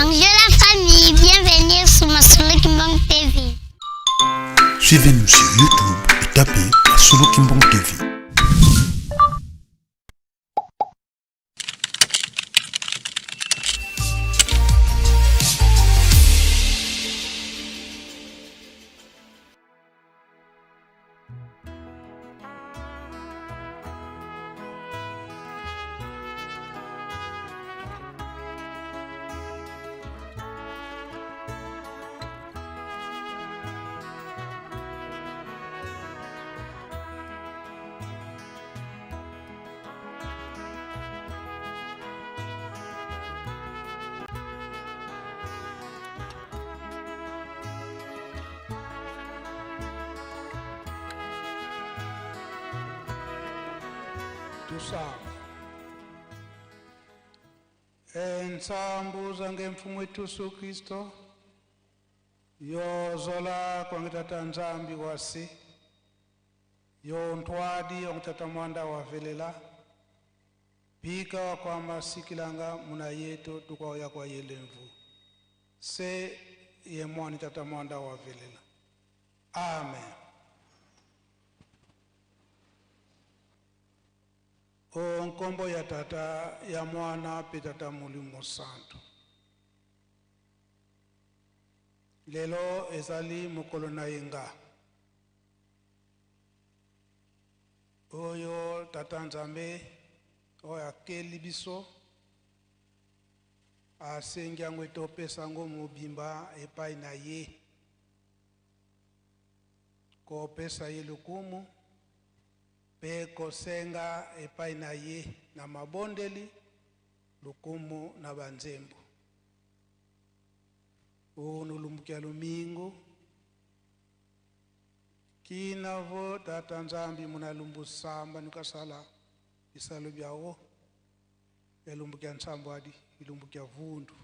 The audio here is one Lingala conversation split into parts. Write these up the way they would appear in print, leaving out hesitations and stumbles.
Bonjour la famille, bienvenue sur Masolo Kimbang TV. Suivez-nous sur YouTube et tapez Masolo Kimbang TV. Tusamba ensambuza ngemfumu wetu Kristo yozola kwangitata nzambi wasi yontwadi yongitata mwanda wavelela pika kwa masikilanga muna yetu tukwaya kwa yelemvu se ye mwani tata mwanda wavelela. Amen. O nkombo ya tata ya mwana pe tata molimo santo. Lelo ezali mokolo na yenga oyo tata nzambe oyo akeli biso asengi yango ete opesa yango mobimba epai na ye, kopesa ye lokumu mpe kosenga epai na ye na mabondeli lokumu na banzembo. Unulumbukia lumingu kinavo tata nzambi munalumbusamba nikasala isalo byawo yalumbukia nsambo adi ilumbukia vundu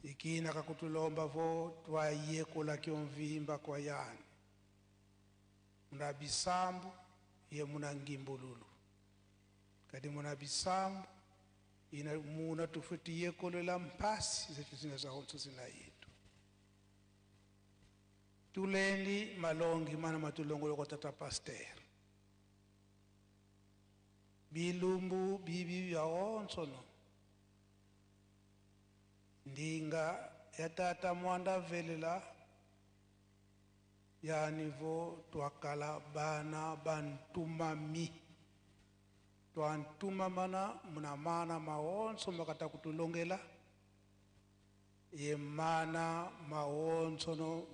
ikina kakutulomba vo twayekula kyomvimba kwa yani muna bisambu ye muna ngimbululu kadi muna bisambu ina muna tufuti yekolela mpasi zetu zina za honso zina yetu tulendi malongi mana matulongolo kwa tata pasteur bilumbu bibi bya honso no ndinga ya tata mwanda velela ya nivo twakala bana bantumami twantumamana muna mana maonso makata kutulongela ye mana maonso no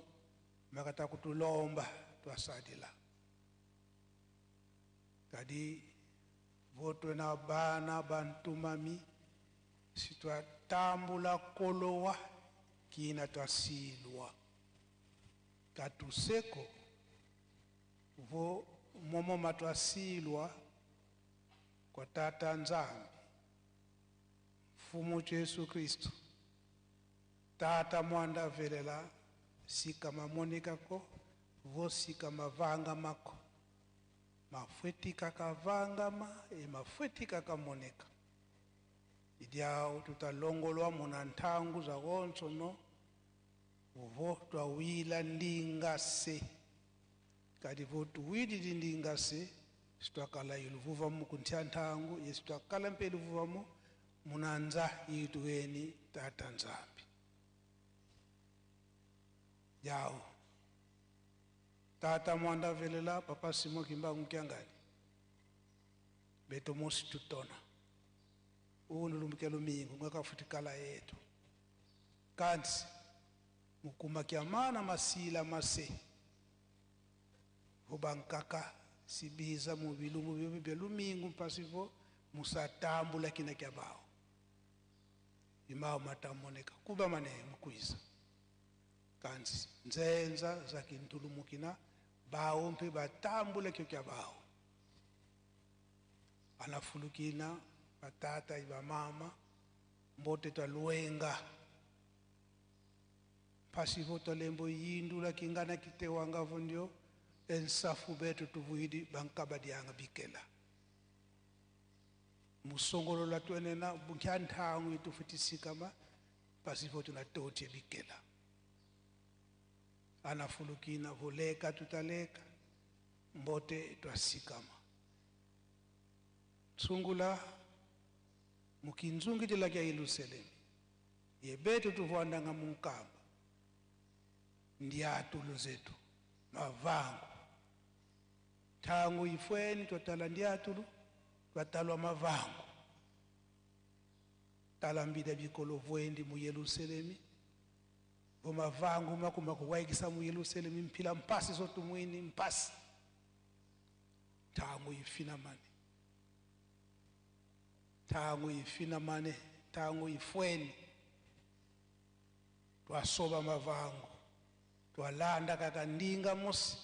makata kutulomba twasadila kadi votwe na bana bantumami si twatambula kolowa kina twasilwa katuseko vo momo matwasilwa kwa tata nzambi mfumu Jesu Kristo tata mwanda velela sika mamonikako vo sika mavanga mako mafwetika kavangama e mafwetika kamoneka idyao tutalongolwa muna ntangu za konso no vo twawila ndinga se kadi vo tuwilili ndinga se sitwakala iluvuva mu kunthya ntangu ye sitwakala mpe iluvuva mu munanza yituweni tata nzambi yao tata mwanda velela papa Simon Kimbangu Kiangani beto mosi tutona unulumukelo mingu ngakafutikala yetu kanti mukuma kya mana masila mase obankaka sibiza mubilumu bibi bya lumingu mpasivo musatambula kina kya bao imao matamoneka kuba mane mukwiza kanti nzenza za kintulumukina bao mpe batambula kyo kya bao anafulukina batata iba mama mbote twalwenga pasivo twalembo yindula kingana kitewangavo ndio ensafu betu tuvuidi bankabadianga bikela Musongolola twenena bunkya nthangu itufutisikama pasipo tunatoti bikela. Anafulukina voleka tutaleka mbote twasikama. Tsungula mukinzungidila kya Yerusalemu. Yebetu tuvuandanga munkamba. Ndiatulu zetu mavangu. Tangu ifweni twatala ndiatulu twatalwa mavangu. Talambida bikolo vwendi mu Yerusalemu. Bomavangu makuma kuwaikisa mu Yerusalemu mpila mpasi zotumwini mpasi. Tangu ifina mane. Tangu ifina mane, tangu ifweni. Twasoba mavangu. Twalanda kakandinga mosi.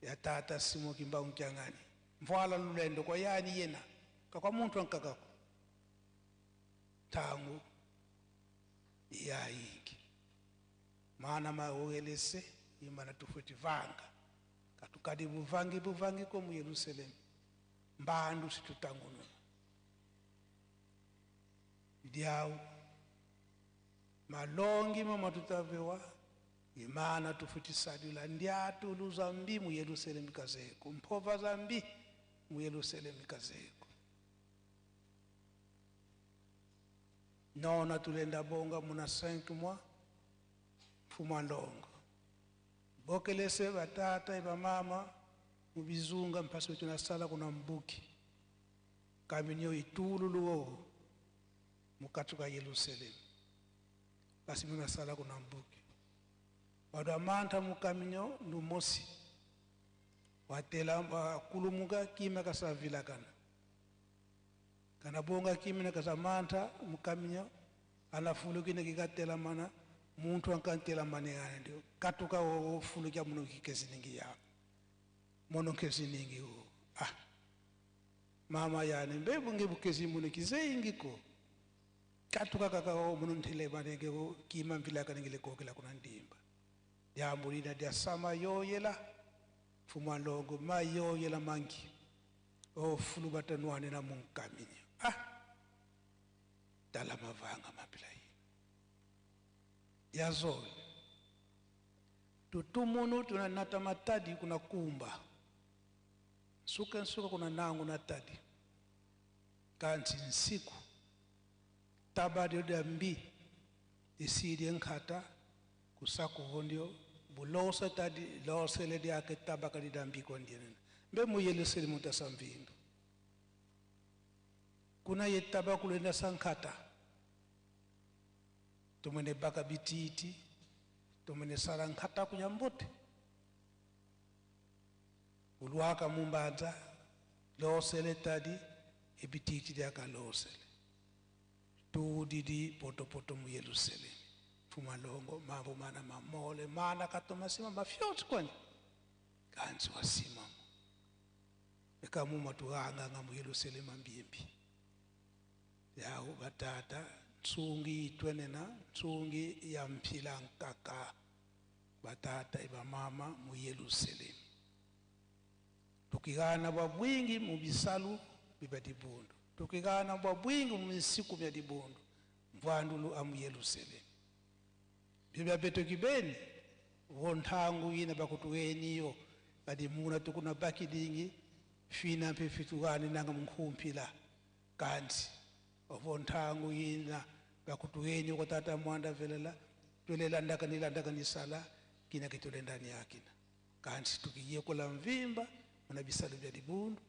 Ya tata Simon Kimbangu Kiangani. Mvwala lulendo kwa yani yena. Kakwa muntu ankakako. Tangu ya ingi. Maana mawelese imana tufuti vanga. Katukadi buvangi buvangi kwa mu Yerusalemu. Mbandu situtangununa. Diau malongi mama tutavewa imana tufutisadula ndiatu luzambi mu Yerusalemu kazeko mpova zambi mu Yerusalemu kazeko. Nona tulenda bonga muna 5 mois fuma ndongo. Bokelese batata iba mama mubizunga mpasi tunasala kuna mbuki. Kaminyo itulu luo mukatuka Yerusalemu. Basi munasala kuna mbuki. Wadamanta mukaminyo ndumosi. Watela kulumuka kima kasavila kana. Kana bonga kimi na kasamanta mukaminyo anafulukine kikatela mana muntu ankantela mane ana ndio katuka ofulukia muno kikezi ningi ya mono kezi ningi o ah mama yani mbebu ngibu kezi muno kizei ngiko katuka kaka o muno ntele mane ngeko kima mvila kana ngile kokela kuna ndimba diambulina dia sama yoyela fuma longo ma yoyela mangi o fulubata nwane na munkaminya ah dala mavanga mapila yi yazone tutumunu tunanata matadi kuna kumba suka nsuka kuna nangu na tadi kanti nsiku tabadi ya mbi isidi nkata kusaku vondio bulosa tadi losele diake tabaka di dambi kondiene mbe muyele sele mutasamvindu kuna ye tabaku lenda sankata tumene baka bititi tumene sala nkata kunyambote ulwaka mumbanza losele tadi ebititi diaka losele tudidi poto poto mu Yerusalemu fumalongo mambo mana mamole mana katomasima mafyotsi kwani kanzi wasimamo ekamuma tuhanga nga mu Yerusalemu mbimbi yawo batata nsungi itwenena nsungi ya mphila nkaka batata ibamama mu Yerusalemu tukigana bwa bwingi mu bisalu biba dibundu tukigana bwa bwingi mu misiku bya dibundu mvandulu amu Yerusalemu bibya beto kibeni wonthangu yina bakutuweniyo badi muna tukuna bakidingi fina mpe fitukane nanga mukhumpila kanti ovonthangu yina bakutuweni kotata mwanda velela twelela ndaka nisala kina kitolendani yakina kanti tukiye kola mvimba muna bisalu bya dibundu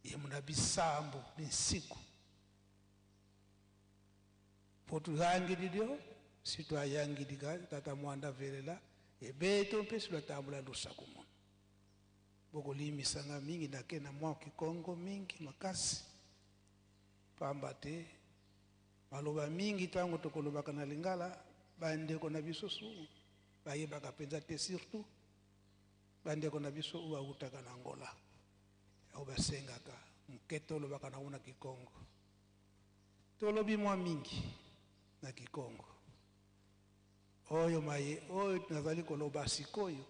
ye muna bisambu binsiku potuhangidilyo sitwayangidika tata mwanda velela ebeto mpe silwatambula lusaku muno bokolimisanga mingi nakena mwa kikongo mingi makasi pamba te maloba mingi ntango tokolobaka na lingala bandeko na biso su bayebaka mpenza te surtout bandeko na biso oyo bautaka na Angola oyo basengaka moke tolobaka nango na kikongo tolobi mwa mingi na kikongo oyo maye oyo nazali koloba sikoyo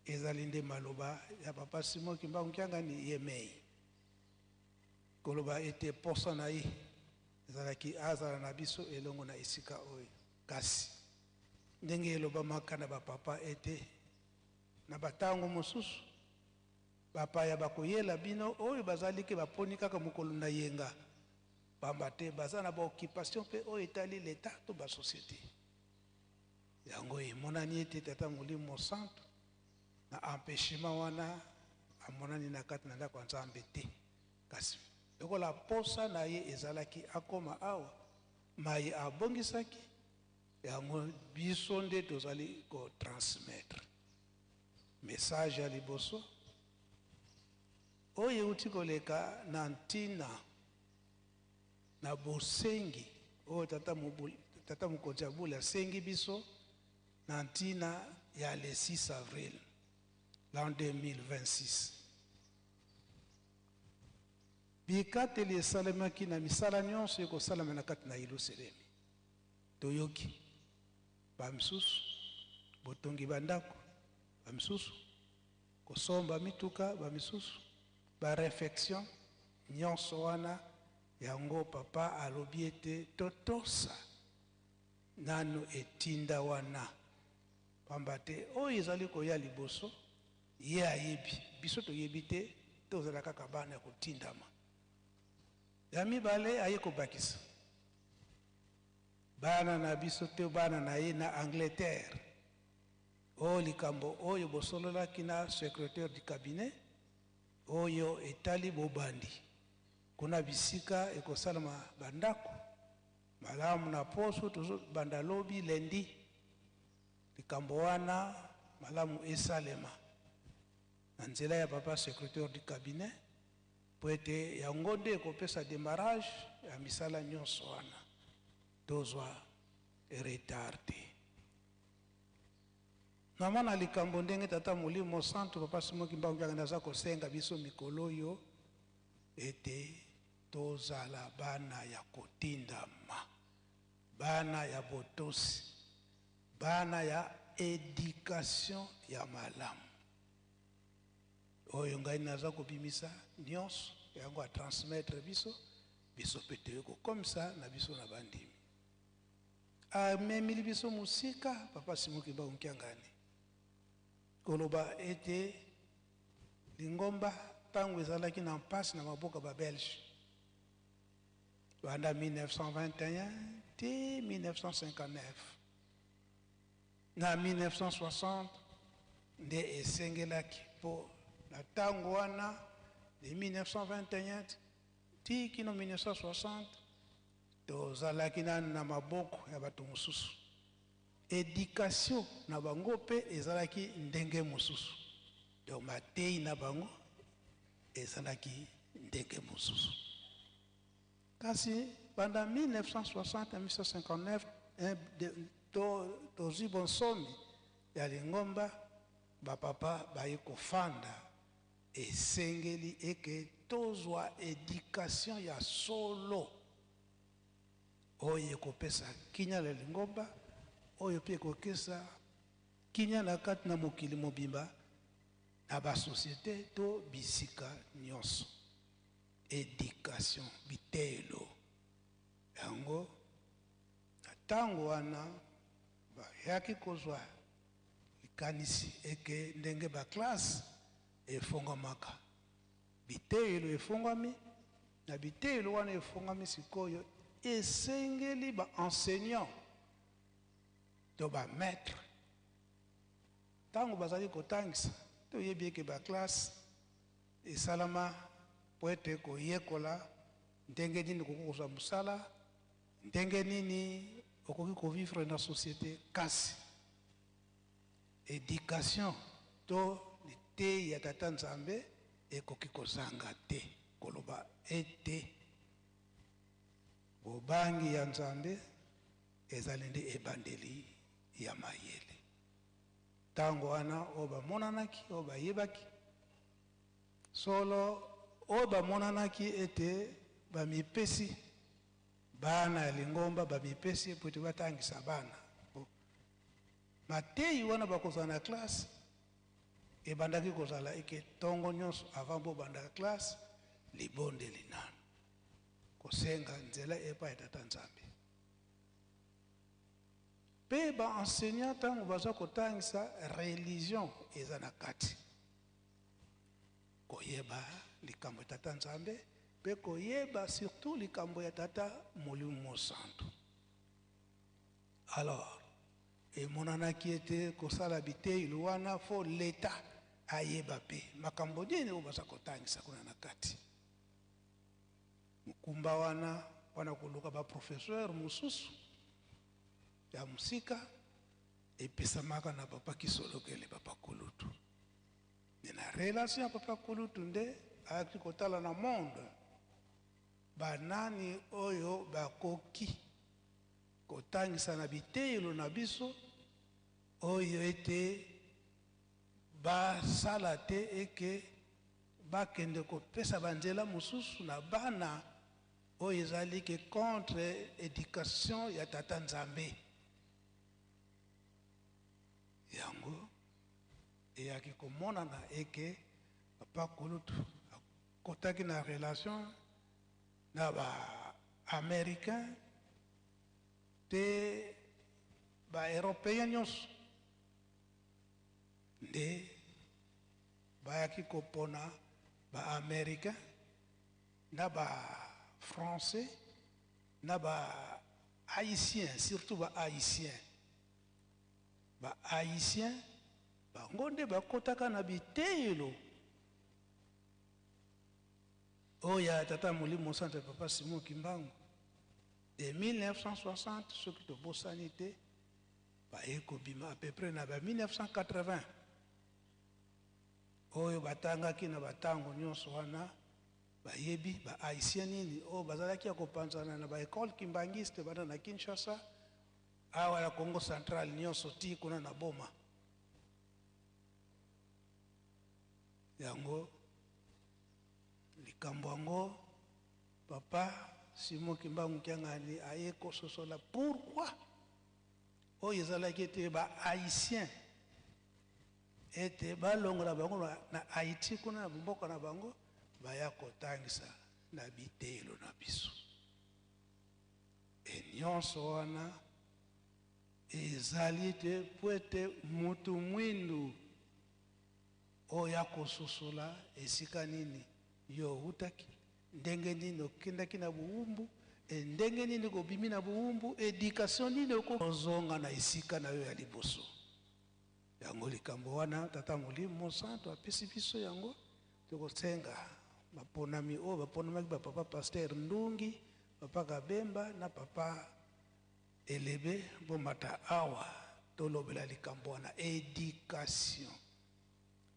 ezali nde maloba ya papa Simon Kimbangu Kiangani ye mei. Koloba ete posa na ye ezalaki azala na biso elongo na esika oyo. Kasi, ndenge elobamaka na bapapa ete na batango mosusu, bapaya bakoyela bino oyo bazali ke baponi kaka mokolo na yenga, pamba te baza na ba occupation mpe oyo etali l'Etat to ba societe. Yango emonani ete Tata Molimo Mosantu na empechement wana amonani na kati na ndako ya Nzambe te. Kasi lokola posa na ye ezalaki akoma awa, maye abongisaki yango biso nde tozali ko transmettre. Message ya liboso oyo euti koleka na ntina na bosengi oyo tata mobul, tata mokonzi ya bule asengi biso na ntina ya le 6 avril l'an 2026. Bikateli esalemaki na misala nyonso ekosalama na kati na Yelusalemi. Toyoki ba misusu botongi ba ndako, ba misusu kosomba mituka, ba misusu ba refection, nyonso wana yango papa alobi ete totosa nanu etinda wana, pamba te oyo ezali koya liboso ye ayebi, biso toyebi te, tozala kaka bana ya kotindama. Ya mibale aye kobakisa bana na biso to bana na ye na Angleterre. O likambo oyo bosololaki na secretaire du cabinet oyo etali bobandi kuna bisika ekosalama ba ndako malamu na poso tozo banda lobi lundi likambo wana malamu esalema na nzela ya papa secretaire du cabinet mpo ete yango nde ekopesa demarrage ya misala nyonso wana tozwa retard te. Namona likambo ndenge Tata Molimo Mosantu Papa Simon Kimbangu Kiangani aza kosenga biso mikolo oyo ete tozala bana ya kotindama, bana ya botosi, bana ya education ya malamu. Oyo ngai naza kobimisa nyonso yango a transmettre biso, biso mpe toye kokomisa na biso na bandimi. Amemili biso mosika Papa Simon Kimbangu Kiangani koloba ete lingomba ntango ezalaki na mpasi na maboko ya ba Belge banda 1921 ti 1959 na 1960 nde esengelaki mpo na ntango wana de 1921 ti kino 1960 Tozalaki nanu na maboko ya bato mosusu. Education na bango pe ezalaki ndenge mosusu. Donc mateyi na bango ezalaki ndenge mosusu. Kasi banda 1960 na 1959, to tozui bonsomi ya lingomba, ba papa baye kofanda. Esengeli eke tozwa education ya solo oyo ekopesa kinya na lingomba, oyo mpe ekokesa kinya na kati na mokili mobimba, na ba societe to bisika nyonso. Education, biteyelo yango na tango wana bayaki kozwa likanisi eke ndenge ba classe efongwamaka, biteyelo efongwami, na biteyelo wana efongwami sikoyo esengeli ba enseignants to ba maitres tango bazali kotangisa, toyebi eke ba classe esalama po ete koyekola ndenge nini okoki kozwa mosala, ndenge nini okoki ko vivre na societe, kasi Education to liteyi ya Tata Nzambe ekoki kozanga te koloba ete bobangi ya Nzambe ezali nde ebandeli ya mayele. Ntango wana oyo bamonanaki, oyo bayebaki solo, oyo bamonanaki ete bamipesi, bana ya lingomba bamipesi mpo ete batangisa bana. Mateyi wana bakozala na classe ebandaki kozala eke tongo nionso avant bobanda classe libondeli nanu. Kosenga nzela epai ya Tata Nzambe. Mpe ba enseignants ntango baza kotangisa religion eza na kati. Koyeba likambo ya Tata Nzambe mpe koyeba surtout likambo ya Tata Molimo Mosantu. Alors, emonanaki ete kosala biteyelo wana fo l'Etat ayeba mpe makambo nini oyo baza kotangisa kuna na kati. Mokumba wana mpo na koluka ba professeurs mosusu ya mosika epesamaka na Papa Kisolokele, Papa Kulutu. Nde na relation ya Papa Kulutu nde ayaki kotala na monde banani oyo bakoki kotangisa na biteyelo na biso oyo ete basala te eke bakende kopesa ba nzela mosusu na bana oyo ezali ke contre education ya Tata Nzambe. Yango eyaki komonana eke Papa Kulutu akotaki na relation na ba Americains pe ba Europeens nionso nde bayaki kopona ba Americains na ba Français na ba Haïtiens, surtout ba Haïtiens. Ba Haïtiens bango nde bakotaka na biteyelo oyo ya Tata Molimo Mosantu ya Papa Simon Kimbangu de 1960, soki tobosani te, baye kobima à peu près na ba 1980 oyo batangaki na batango nyonso wana bayebi ba Haïtiens nini oyo bazalaki ya kopanzana na ba école kimbanguiste banda na Kinshasa awa na Congo central nyonso ti kuna na Boma. Yango likambo yango Papa Simon Kimbangu Kiangani aye kososola pourquoi oyo ezalaki ete ba Haïtiens ete balongola bango na Haïti kuna na mboka na bango baya kotangisa na biteyelo na biso. E nyonso wana ezali ete mpo ete mutu mwindu oyo akososola esika nini yo owutaki, ndenge nini okendaki na bowumbu, e ndenge nini obimi na bowumbu, education nini okozonga na esika na yo ya liboso. Yango likambo wana Tata Molimo Mosantu apesi biso yango, tokosenga baponami oyo baponamaki ba Papa Pasteur Ndungi, Papa Kabemba na Papa Elebe bomata awa tolobela likambo wana education.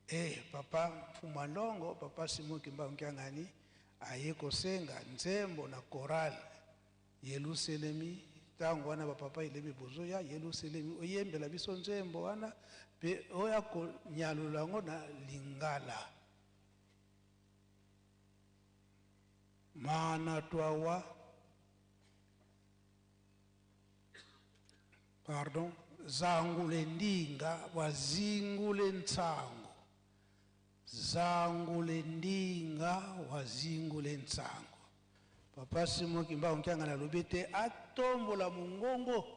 Eh papa Mfuma Longo, Papa Simon Kimbangu Kiangani aye kosenga nzembo na chorale Yeluselemi, tango wana ba papa Elebe bozoya Yeluselemi oyembela biso nzembo wana pe oya konyalola yango na lingala. Mana twawa pardon zangule ndinga wazingule ntsango zangule ndinga wazingule ntsango Papa Simon Kimbangu Kiangani alobi ete atombola mongongo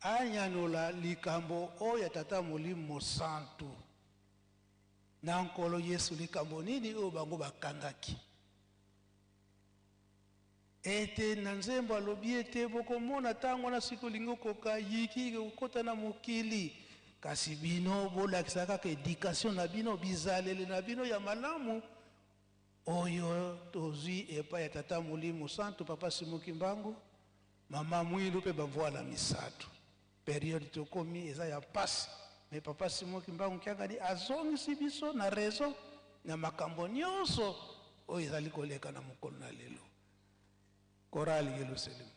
anyanola likambo oyo ya Tata Molimo Mosantu na Nkolo Yesu, likambo nini oyo bango bakangaki. Ete na nzembo alobi ete bokomona ntango wana sika olingi okoka yiki kokota na mokili, kasi bino bolakisa kaka education na bino, bizaleli na bino ya malamu oyo tozwi epai ya Tata Molimo Santu, Papa Simon Kimbangu, Mama Mwilu mpe bamvuala misato. Periode tokomi eza ya pasi, mais Papa Simon Kimbangu Kiangani azongisi biso na raison na makambo nionso oyo ezali koleka na mokolo na lelo. Chorale Yelusalem.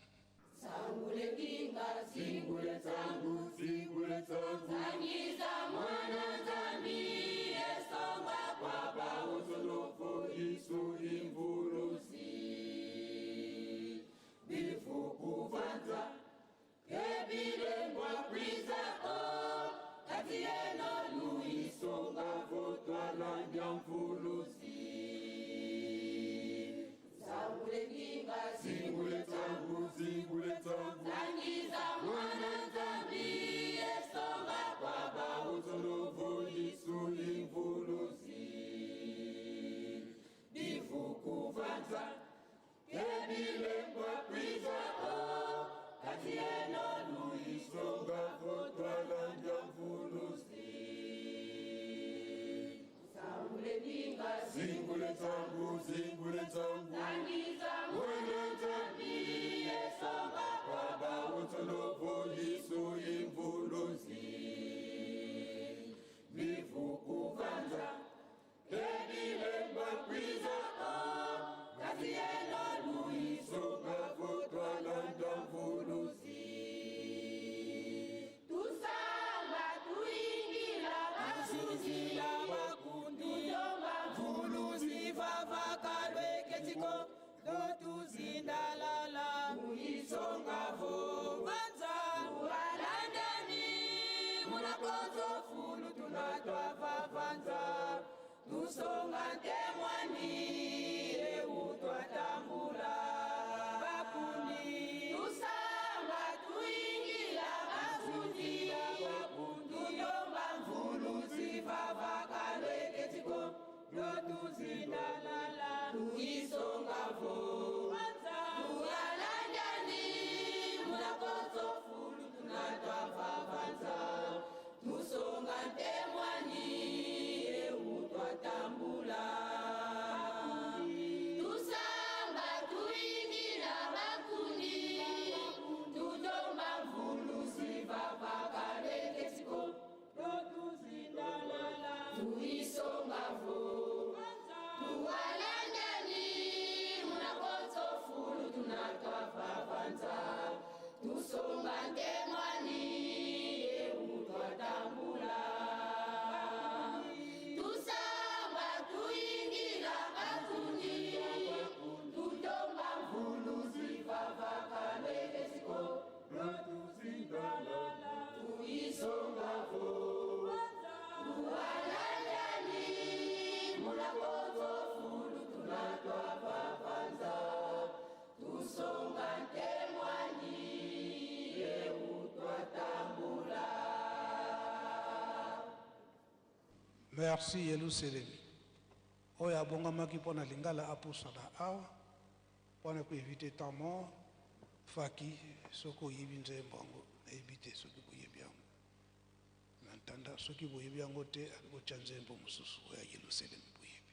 Merci Yelusalemi. Oyo abongamaki mpo na lingala apusana awa mpo na koevite temps mort. Faki, soki oyebi nzembo yango, nayebi te soki boyebi yango. Na ntanda soki boyebi yango te, botya nzembo mosusu oyo ya Yelusalemi boyebi.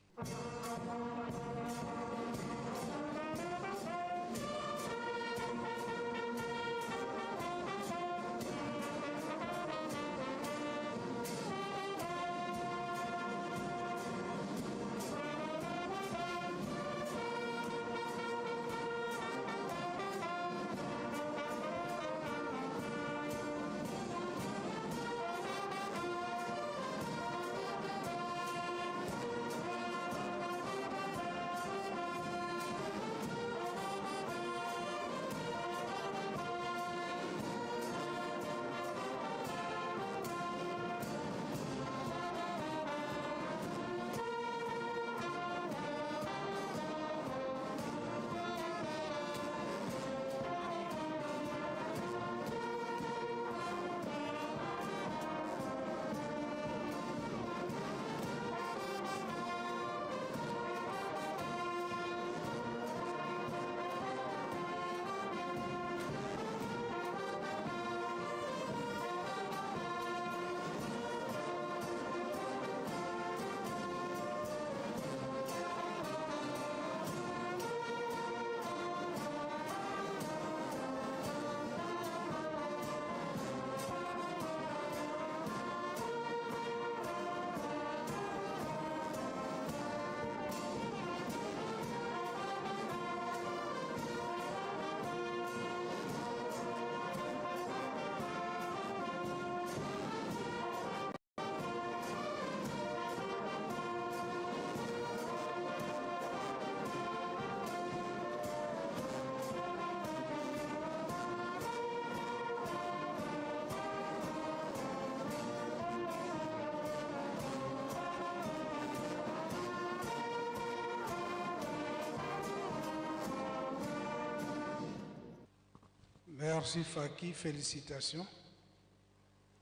Merci Faki, félicitations.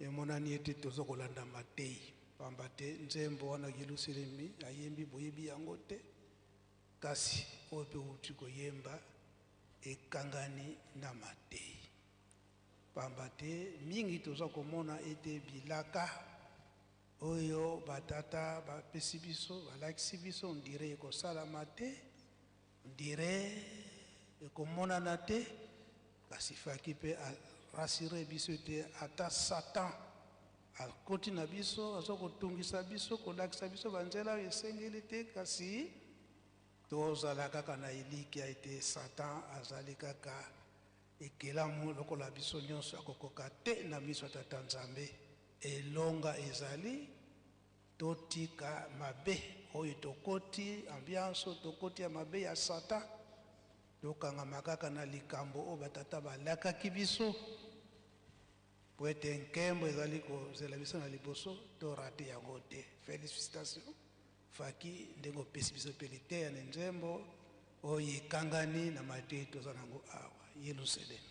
Emonani ete toza kolanda matei pamba te nzembo wana Yelusalemi ayembi boyebi yango te, kasi oyo mpe outi koyemba ekangani na matei pamba te mingi toza komona ete bilaka oyo batata bapesi biso balakisi biso ondire ekosalama te, ondire ekomonana te, kasi Faki mpe arassure biso ete ata Satan akoti na biso, aza kotungisa biso, kolakisa biso banzela oyo esengeli te, kasi tozala kaka na elikya ete Satan azali kaka ekelamu lokola biso nyonso, akokoka te na miso ya Tata Nzambe. Elonga ezali totika mabe oyo tokoti, ambiance oyo tokoti ya mabe ya Satan, tokangama kaka na likambo oyo batata balakaki biso, po ete nkembo ezali kozela biso na liboso, to rate yango te. Félicitations. Faki ndenge opesi biso mpe liteya na nzembo oyo ekangani na mateyi toza nango awa Yelusalemi.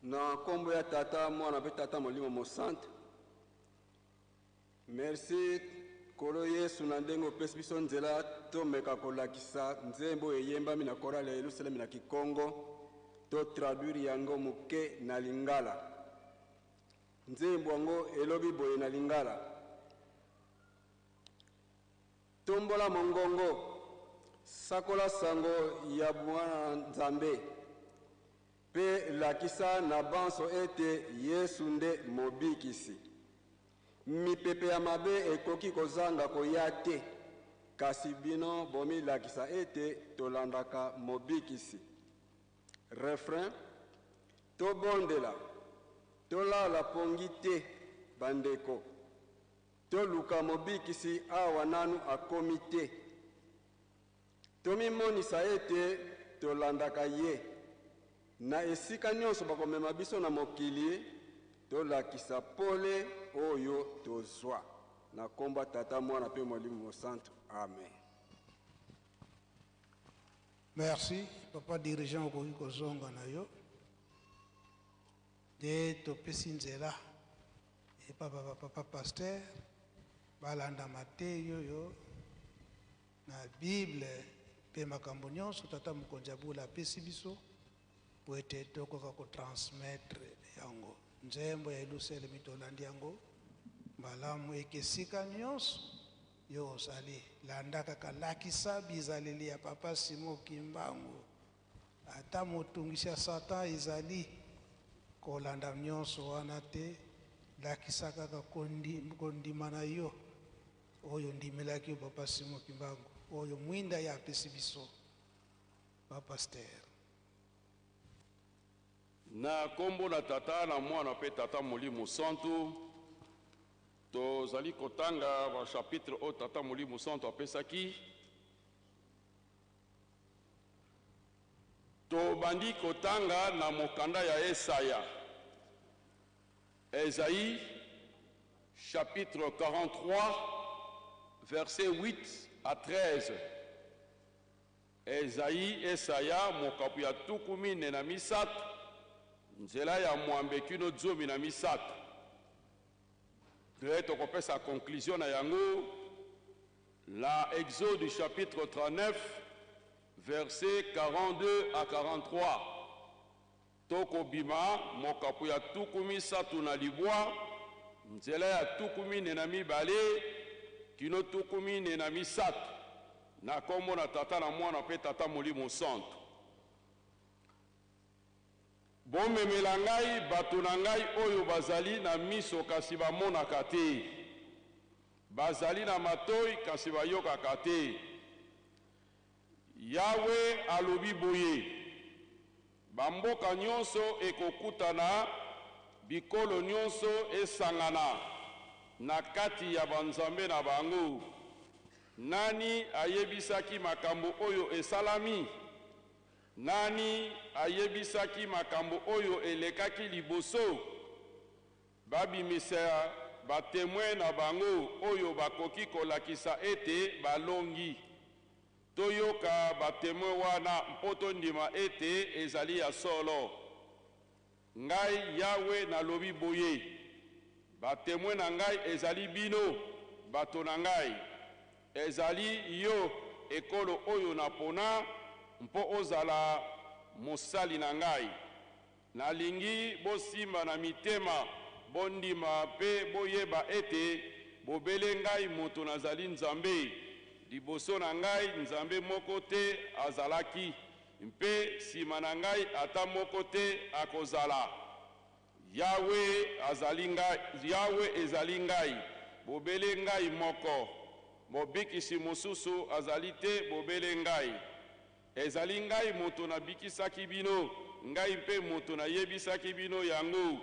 Na nkombo ya Tata, Mwana mpe Tata Molimo Mosantu. Merci Nkolo Yesu na ndenge opesi biso nzela tomeka kolakisa nzembo oyo eyembami na chorale ya Yelusalemi na Kikongo, to traduire yango moke na Lingala. Nzembo yango elobi boye na Lingala. Tombola mongongo, sakola sango ya Mwana Nzambe, mpe lakisa na banso ete Yesu nde Mobikisi. Mipepe ya mabe ekoki kozanga koya te, kasi bino bomilakisa ete tolandaka Mobikisi. Refrain, Tobondela, tolala pongi te, bandeko. Toluka Mobikisi awa nanu akomi te. Tomimonisa ete tolandaka Ye. Na esika nionso bakomema biso na mokili, tolakisa pole oyo tozwa. Na kombo ya Tata, Mwana pe Molimo Mosantu. Amen. Merci papa dirigeant okoki kozonga na yo nde topesi nzela epa ba papa pasteur balanda mateyi oyo na bible mpe makambo nyonso tata mokonzi ya bula apesi biso po ete tokoka ko transmettre yango. Nzembo ya Yelusalemi tolandi yango malamu eke esika nyonso yo ozali landa kaka lakisa bizaleli ya papa Simon Kimbangu ata motungisi ya Satan ezali kolanda nyonso wana te lakisa kaka kondima na yo oyo ondimelaki yo papa Simon Kimbangu oyo mwinda ye apesi biso ba pasteur. Na kombo na Tata, na Mwana mpe Tata Molimo Santu, tozali kotanga ba chapitres oyo Tata Molimo Santu apesaki. Tobandi kotanga na mokanda ya Esaya, Esaïe chapitre 43 verset 8 à 13. Esaïe, Esaya, mokapo ya 43, nzela ya mwambe kino 13. Nde tokopesa conclusion na yango na Exode chapitre 39 verset 42 à 43. Tokobima mokapo ya 39, nzela ya 42 kino 43, na kombo na Tata na Mwana mpe Tata Molimo Santu. Bomemela ngai bato na ngai oyo bazali na miso kasi bamonaka te, bazali na matoyi kasi bayokaka te. Yawe alobi boye, Bamboka nyonso ekokutana, bikolo nyonso esangana na kati ya banzambe na bango. Nani ayebisaki makambo oyo esalami? Nani ayebisaki makambo oyo elekaki liboso? Babimisa ba temoins na bango oyo bakoki kolakisa ete balongi. Toyoka ba temoins wana mpo tondima ete ezali ya solo. Ngai Yawe nalobi boye, Ba temoins na ngai ezali bino, bato na ngai. Ezali yo, ekolo oyo napona mpo ozala mosali na ngai. Nalingi bosimba na mitema, bondima mpe boyeba ete bobele ngai moto nazali Nzambe. Liboso na ngai nzambe moko te azalaki, mpe sima na ngai ata moko te akozala. Yawe azali ngai, Yawe ezali ngai, bobele ngai moko. Mobikisi mosusu azali te bobele ngai. Ezali ngai moto nabikisaki bino, ngai mpe moto nayebisaki bino yango.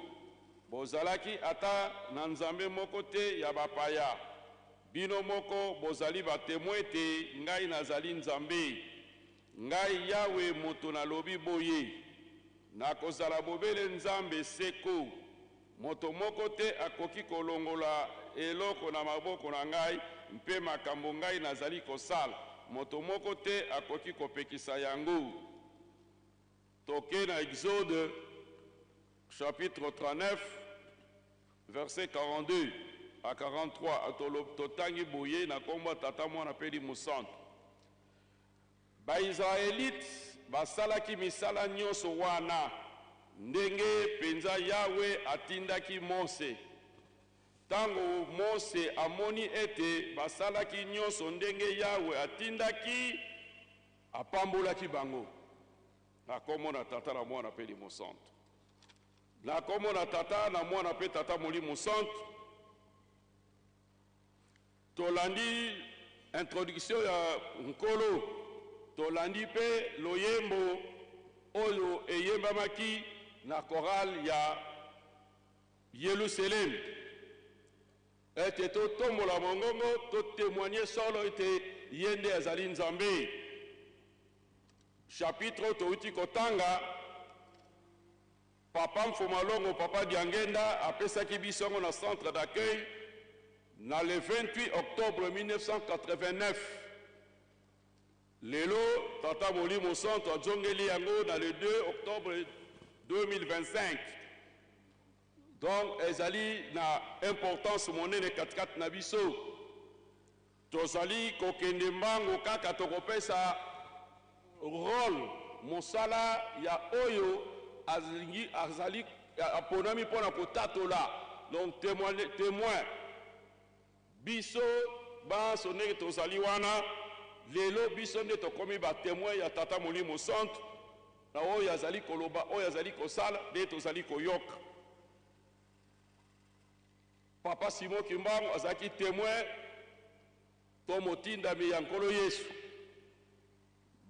Bozalaki ata na nzambe moko te ya bapaya. Bino moko bozali batemwe ete ngai nazali Nzambe. Ngai Yawe moto nalobi boye, Nakozala bobele Nzambe seko. Moto moko te akoki kolongola eloko na maboko na ngai. mpe makambo ngai nazali kosala, moto moko te akoki kopekisa yango. Toke na Exode chapitre 39 verset 42 à 43, totangi boye na kombo ya Tata, Mwana mpe Elimo Santu. Ba-Israelite basalaki misala nyonso wana ndenge penza Yawe atindaki Mose. Tango Mose amoni ete basalaki nyonso ndenge Yawe atindaki, apambolaki bango. Na kombo na Tata na Mwana mpe Elimo Santu. Na kombo na Tata na Mwana mpe Tata Molimo Santu. Tolandi introduction ya Nkolo, tolandi mpe loyembo oyo eyembamaki na chorale ya Yelusalemi, ete totombola mongongo, to temoigner solo ete ye nde azali Nzambe. Chapitre oyo towuti kotanga, Papa Mfumalongo, Papa Diangenda apesaki biso yango na centre d'accueil na le 28 octobre 1989. Lelo Tata Molimo Santu azongeli yango na le 2 octobre 2025. Donc ezali na importance monene katikati na biso. Tozali kokende mbangu kaka tokopesa role, mosala, ya oyo alingi, azali, aponami mpo na kotatola, donc temoin. Biso banso ndenge tozali wana lelo, biso nde tokomi ba temoin ya Tata Molimo Santu na oyo azali koloba, oyo azali kosala, nde tozali koyoka. Papa Simon Kimbangu azalaki temoin to motindami ya Nkolo Yesu.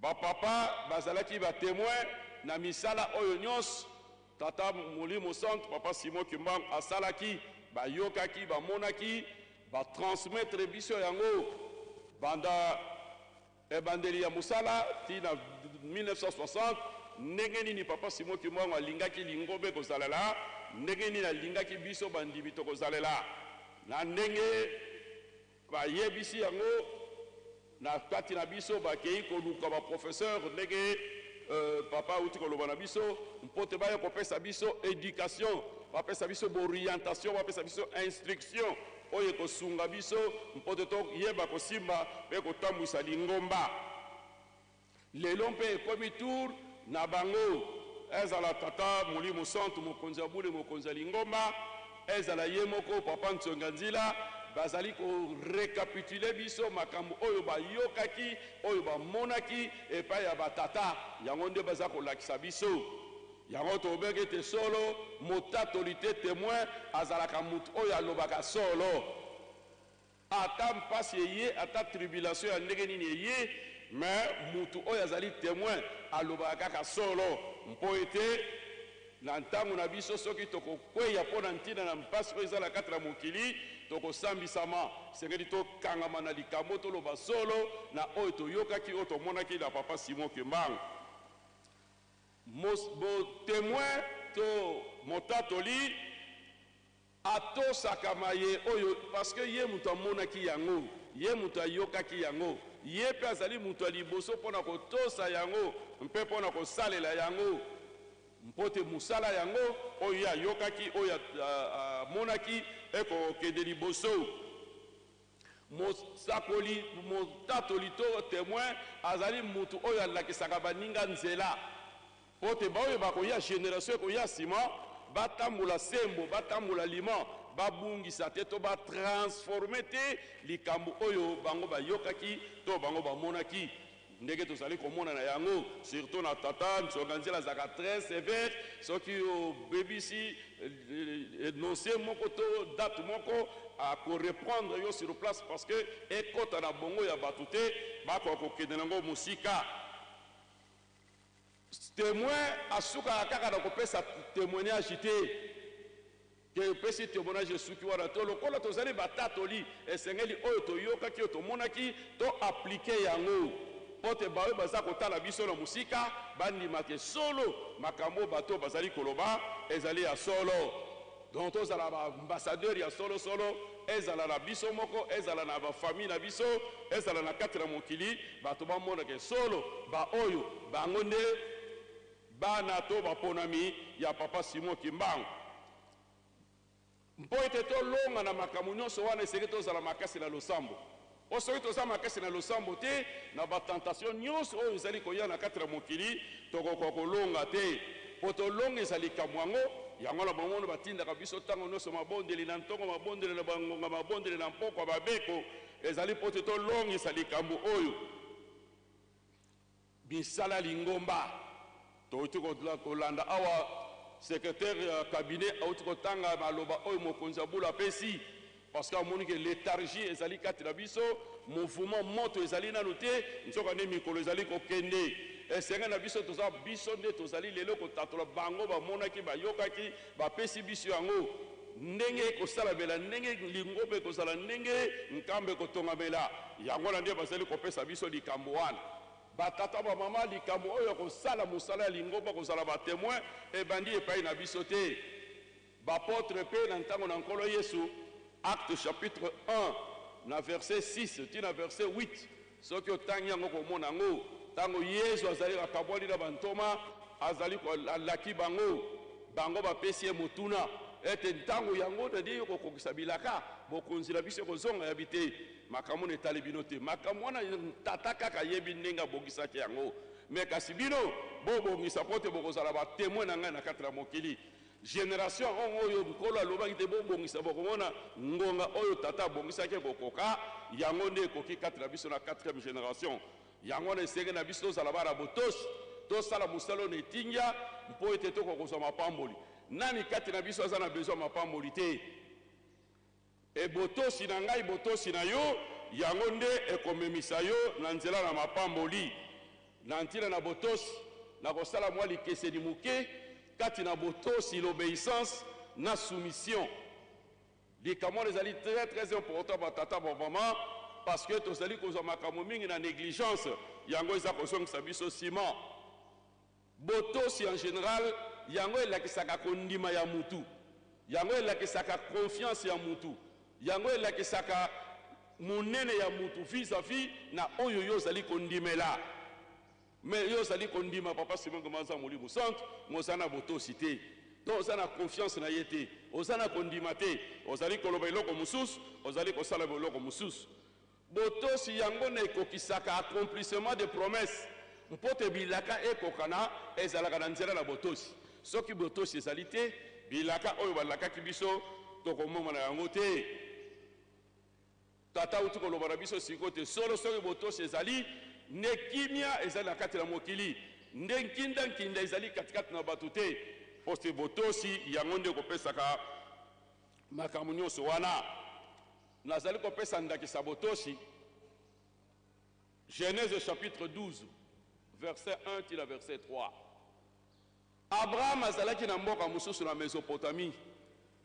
Ba papa bazalaki ba temoin na misala oyo nyonso Tata Molimo Santu, Papa Simon Kimbangu asalaki, bayokaki, bamonaki, ba transmettre biso yango banda Ebandeli ya mosala ti na 1960, ndenge nini Papa Simon Kimbangu alingaki lingomba ekozalela, ndenge nini alingaki biso bandimi tokozalela, na ndenge bayebisi yango na kati na biso, bakeyi koluka ba professeurs ndenge Papa awuti koloba na biso, mpo te baya kopesa biso education, bapesa biso b'orientation, bapesa biso instruction oyo ekosunga biso mpo te toyeba kosimba mpe kotambwisa lingomba. Lelo mpe ekomi tour na bango, ezala Tata Molimo Santu, Mokonzi ya Bule, Mokonzi ya Lingomba, ezala ye moko Papa Nsonga Nzila, bazali ko recapituler biso makambo oyo bayokaki, oyo bamonaki epai ya ba tata, yango nde baza kolakisa biso. Yango tobenge ete solo, motatoli te, temoin, azalaka mutu oyo alobaka solo. Ata mpasi eye, ata tribulation ya ndenge nini eye, mais mutu oyo azali temoin alobaka kaka solo. Mpo ete na ntango na biso, soki tokokweya mpo na ntina na mpasi oyo eza na kati na mokili, tokosambisama. Esengeli tokangama na likambo, toloba solo na oyo toyokaki, oyo tomonaki na Papa Simon Kimbangu. Temoin to motatoli atosaka maye oyo parce que ye moto amonaki yango, ye moto ayokaki yango, ye mpe azali moto ya liboso mpo na kotosa yango mpe mpo na kosalela yango, mpo te mosala yango oyo ye ayokaki, oyo amonaki ekokende liboso. Mosakoli, motatoli to temoin azali mutu oyo alakisaka baninga nzela mpo te baoyo bakoya, generation ekoya sima, batambola sembo, batambola lima, babungisa te to ba transformer te likambo oyo bango bayokaki to bango bamonaki. Ndenge tozali komona na yango, surtout na tata Nsonga Nzela azalaka très sevère, soki obebisi enonce moko to date moko, ako reprendre yo sur place parce que ekota na bongo ya batu te, bakoka kokende na yango mosika. Temoin asukaka kaka na kopesa temoignage te. Te opesi temoignage esuki wana to lokola tozali batatoli esengeli oyo toyokaki oyo tomonaki to appliquer yango mpo te baoyo baza kotala biso na mosika bandima ke solo makambo oyo bato oyo bazali koloba ezali ya solo. Donc tozala ba ambassadeur ya solo solo, ezala na biso moko, ezala na ba famille na biso, ezala na kati na mokili, bato bamona ke solo ba oyo bango nde bana to baponami ya Papa Simon Kimbangu. Mpo ete tolonga na makambo nyonso wana, esengeli tozala makasi na losambo. Mpo soki toza makasi na losambo te, na ba tentation nyonso oyo ezali koya na kati na mokili, tokokoka kolonga te. Mpo tolongisa likambo yango, yango wana bomoni batindaka biso ntango nyonso mabondeli na ntongo, mabondeli na bangonga, mabondeli na mpokwa, babeko, ezali mpo te tolongisa likambo oyo. Misala ya lingomba. Towuti kolanda awa secretaire ya cabinet awuti kotanga maloba oyo mokonzi ya bula apesi parce que amoni ke lethargie ezali kati na biso, mouvement moto ezali nanu te, nzoka nde mikolo ezali kokende. Esengeli na biso toza biso nde tozali lelo kotatola bango bamonaki, bayokaki, bapesi biso yango ndenge ekosalamela, ndenge lingomba ekozala, ndenge nkamba ekotongamela. Yango wana nde bazali kopesa biso likambo wana. Ba tata, ba mama, likambo oyo ya kosala mosala ya lingomba, kozala ba temoins, ebandi epai na biso te. Ba apotres mpe na ntango na Nkolo Yesu, Actes chapitre 1 na verset 6 ti na verset 8, soki otangi yango okomona yango. Ntango Yesu azali akabwani na bantoma, azali alaki bango, bango bapesi ye motuna ete ntango yango nde yo kokokisa bilaka, bokonzi na biso ekozonga. Yabi te, makambo wana etali bino te. Makambo wana Tata kaka ayebi ndenge abongisaki yango. Mais kasi bino bobongisa mpo te bokozala ba temoins na ngai na kati na mokili. Generation oyo Nkolo alobaki te bobongisa, bokomona ngonga oyo Tata abongisaki ekokoka, yango nde ekoki kati na biso na quatrième generation. Yango wana esengeli na biso tozala bana botosi, tosala mosala oyo na etingya mpo ete tokoka kozwa mapamboli. Nani kati na biso aza na besoin ya mapamboli te? E botosi na ngai, botosi na yo, yango nde ekomemisa yo na nzela na mapamboli. Na ntina na botosi, nakosala mwa likeseni moke kati na botosi, l'obeissance, na soumission. Likambo wana ezali très très important ba tata ba mama, parce que tozali kozwa makambo mingi na negligence, yango eza kozongisa biso sima. Botosi en general yango elakisaka kondima ya mutu, yango elakisaka confiance ya mutu, yango elakisaka monene ya mutu vis à vis na oyo yo ozali kondimela. Mais yo ozali kondima Papa Simon Kimbangu aza Molimo Santu, mais oza na botosi te. Donc oza na confiance na ye te, oza na kondima te, ozali koloba eloko mosusu, ozali kosala eloko mosusu. Botosi yango na ekokisaka accomplissement de promesse mpo te bilaka ekokana ezalaka na nzela na botosi. Soki botosi ezali te, bilaka oyo balakaki biso tokomomona yango te. Tata auti koloba na biso sikoyo te solo soki botosi ezali nde kimia ezali na kati na mokili, nde nkinda nkinda ezali katikati na bato te, mpo te botosi yango nde ekopesaka makambo nyonso wana. Nazali kopesa ndakisa botosi, Genèse chapitre 12 verset 1 ti na verset 3. Abraham azalaki na mboka mosusu na Mesopotamie,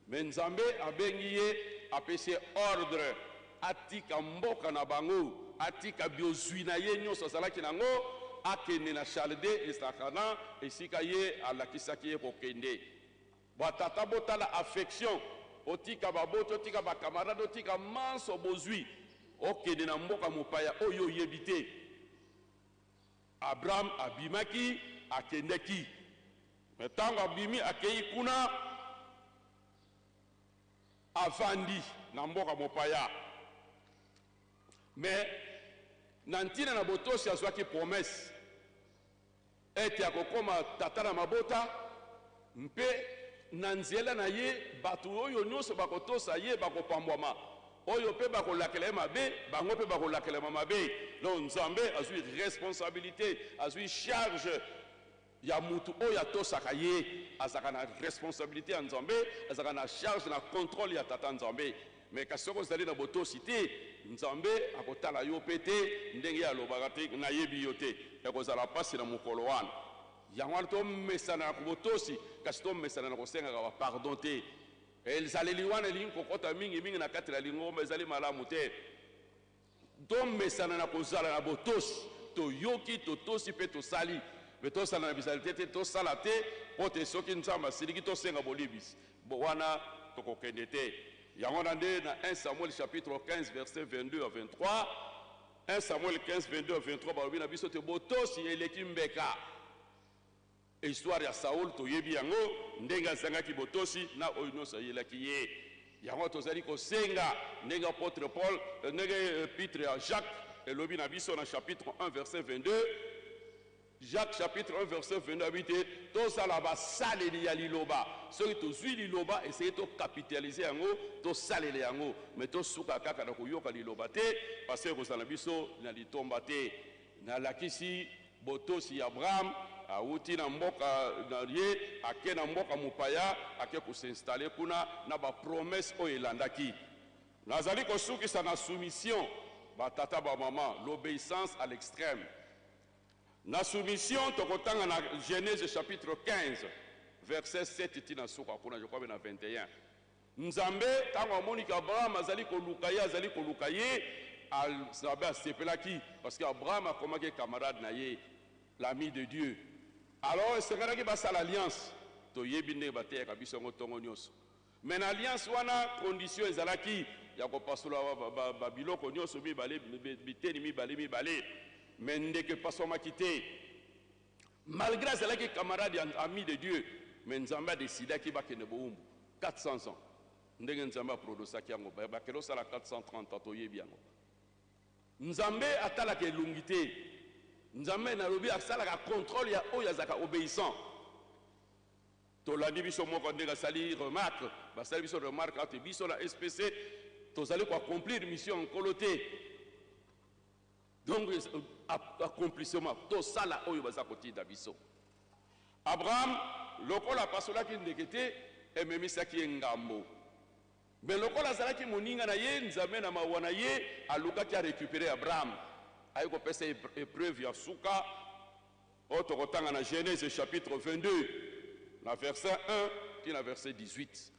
mais Nzambe abengi ye, apesi ye ordre atika mboka na bango, atika biozwi na ye nyonso azalaki na yango, akende na Chaldee esakana esika ye alakisaki ye kokende. Ba tata botala affection, otika baboti, otika ba camarades, otika manso bozui, okende na mboka mopaya oyo oyebi te. Abraham abimaki akendeki, mais tango abimi akeyi kuna, avandi na mboka mopaya, mais na ntina na botosi azwaki promesse. Ete akokoma tata na mabota, mpe na nzela na ye bato oyo nyonso bakotosa ye bakopambwama, oyo mpe bakolakela ye mabe, bango mpe bakolakelama mabe. Donc Nzambe azwi responsabilite, azwi charge ya mutu oyo atosaka ye, azalaka na responsabilite ya Nzambe, azalaka na charge, na controle ya Tata Nzambe. Mais kasi soki ozali na botosi te, Nzambe akotala yo pe te, ndenge ye alobaka te, nayebi yo te. Ekozala pasi na mokolo wana. Yango wana tomesana na botosi, kasi tomesana na kosengaka ba pardon te. Ezaleli wana elingi kokota mingi mingi na kati na lingomba, ezali malamu te. Tomesana na kozala na botosi. Toyoki, totosi pe tosali. Mpe tosala na bizaleli te te tosala te mpo te soki Nzambe asiliki tosenga bolibisi. Bo wana tokokende te. Yango wana nde na 1 Samuel chapitre 15 verset 22 à 23, 1 Samuel 15 22 à 23 balobi na biso te botosi eleki mbeka. Histoire ya Saul toyebi yango, ndenge azangaki botosi na oyo nyonso ayelaki ye. Yango tozali kosenga ndenge apotre Paul, ndenge epitre ya Jacques elobi na biso na chapitre 1 verset 22, Jacques chapitre 1 verset 22 alobi te tozala basaleli ya liloba. Soki tozwi liloba, esengeli tokapitalize yango, tosalela yango, mais tosuka kaka na koyoka liloba te, parce que ekozala na biso na litomba te. Nalakisi botosi ya Abraham, awuti na mboka na ye, ake na mboka mopaya, ake ko s'installer kuna na ba promesses oyo elandaki. Nazali kosukisa na soumission, ba tata ba mama, l'obeissance à l'extreme. Na soumission, tokotanga na Genèse chapitre 15, verset 7 ti na suka kuna, je crois bien na 21. Nzambe, tango amoni que Abraham azali koluka ye, azali koluka ye, Nzambe asepelaki, parce que Abraham akomaki camarade na ye, l'ami de Dieu. Alors esengelaki basala alliance. Toyebi ndenge bateyaka biso yango tongo nionso. Mais na alliance wana, condition ezalaki ya kopasola ba biloko nionso mibale, biteni mibale mibale. Mais ndeke epaswamaki te. Malgre azalaki camarade ya ami de Dieu, mais Nzambe a decidaki bakende bowumbu 400 ans. Ndenge Nzambe a prodosaki yango, bakende osala 430 ans, toyebi yango. Nzambe atalaka elongi te. Nzambe nalobi asalaka controle ya oyo azalaka obeissant. Tolandi biso moko ndenge asali remarque, basali biso remarque ete biso na SPC tozali ko accomplir mission ya Nkolo te. Donc accomplissement, tosala oyo baza kotinda biso. Abraham lokola apasolaki ndeke te, ememisaki ye ngambo. Mais lokola azalaki moninga na ye, Nzambe na mawa na ye alukaki a recuperer Abraham. Aye kopesa ye epreuve ya suka oyo tokotanga na Genèse chapitre 22 na verset 1 ti na verset 18.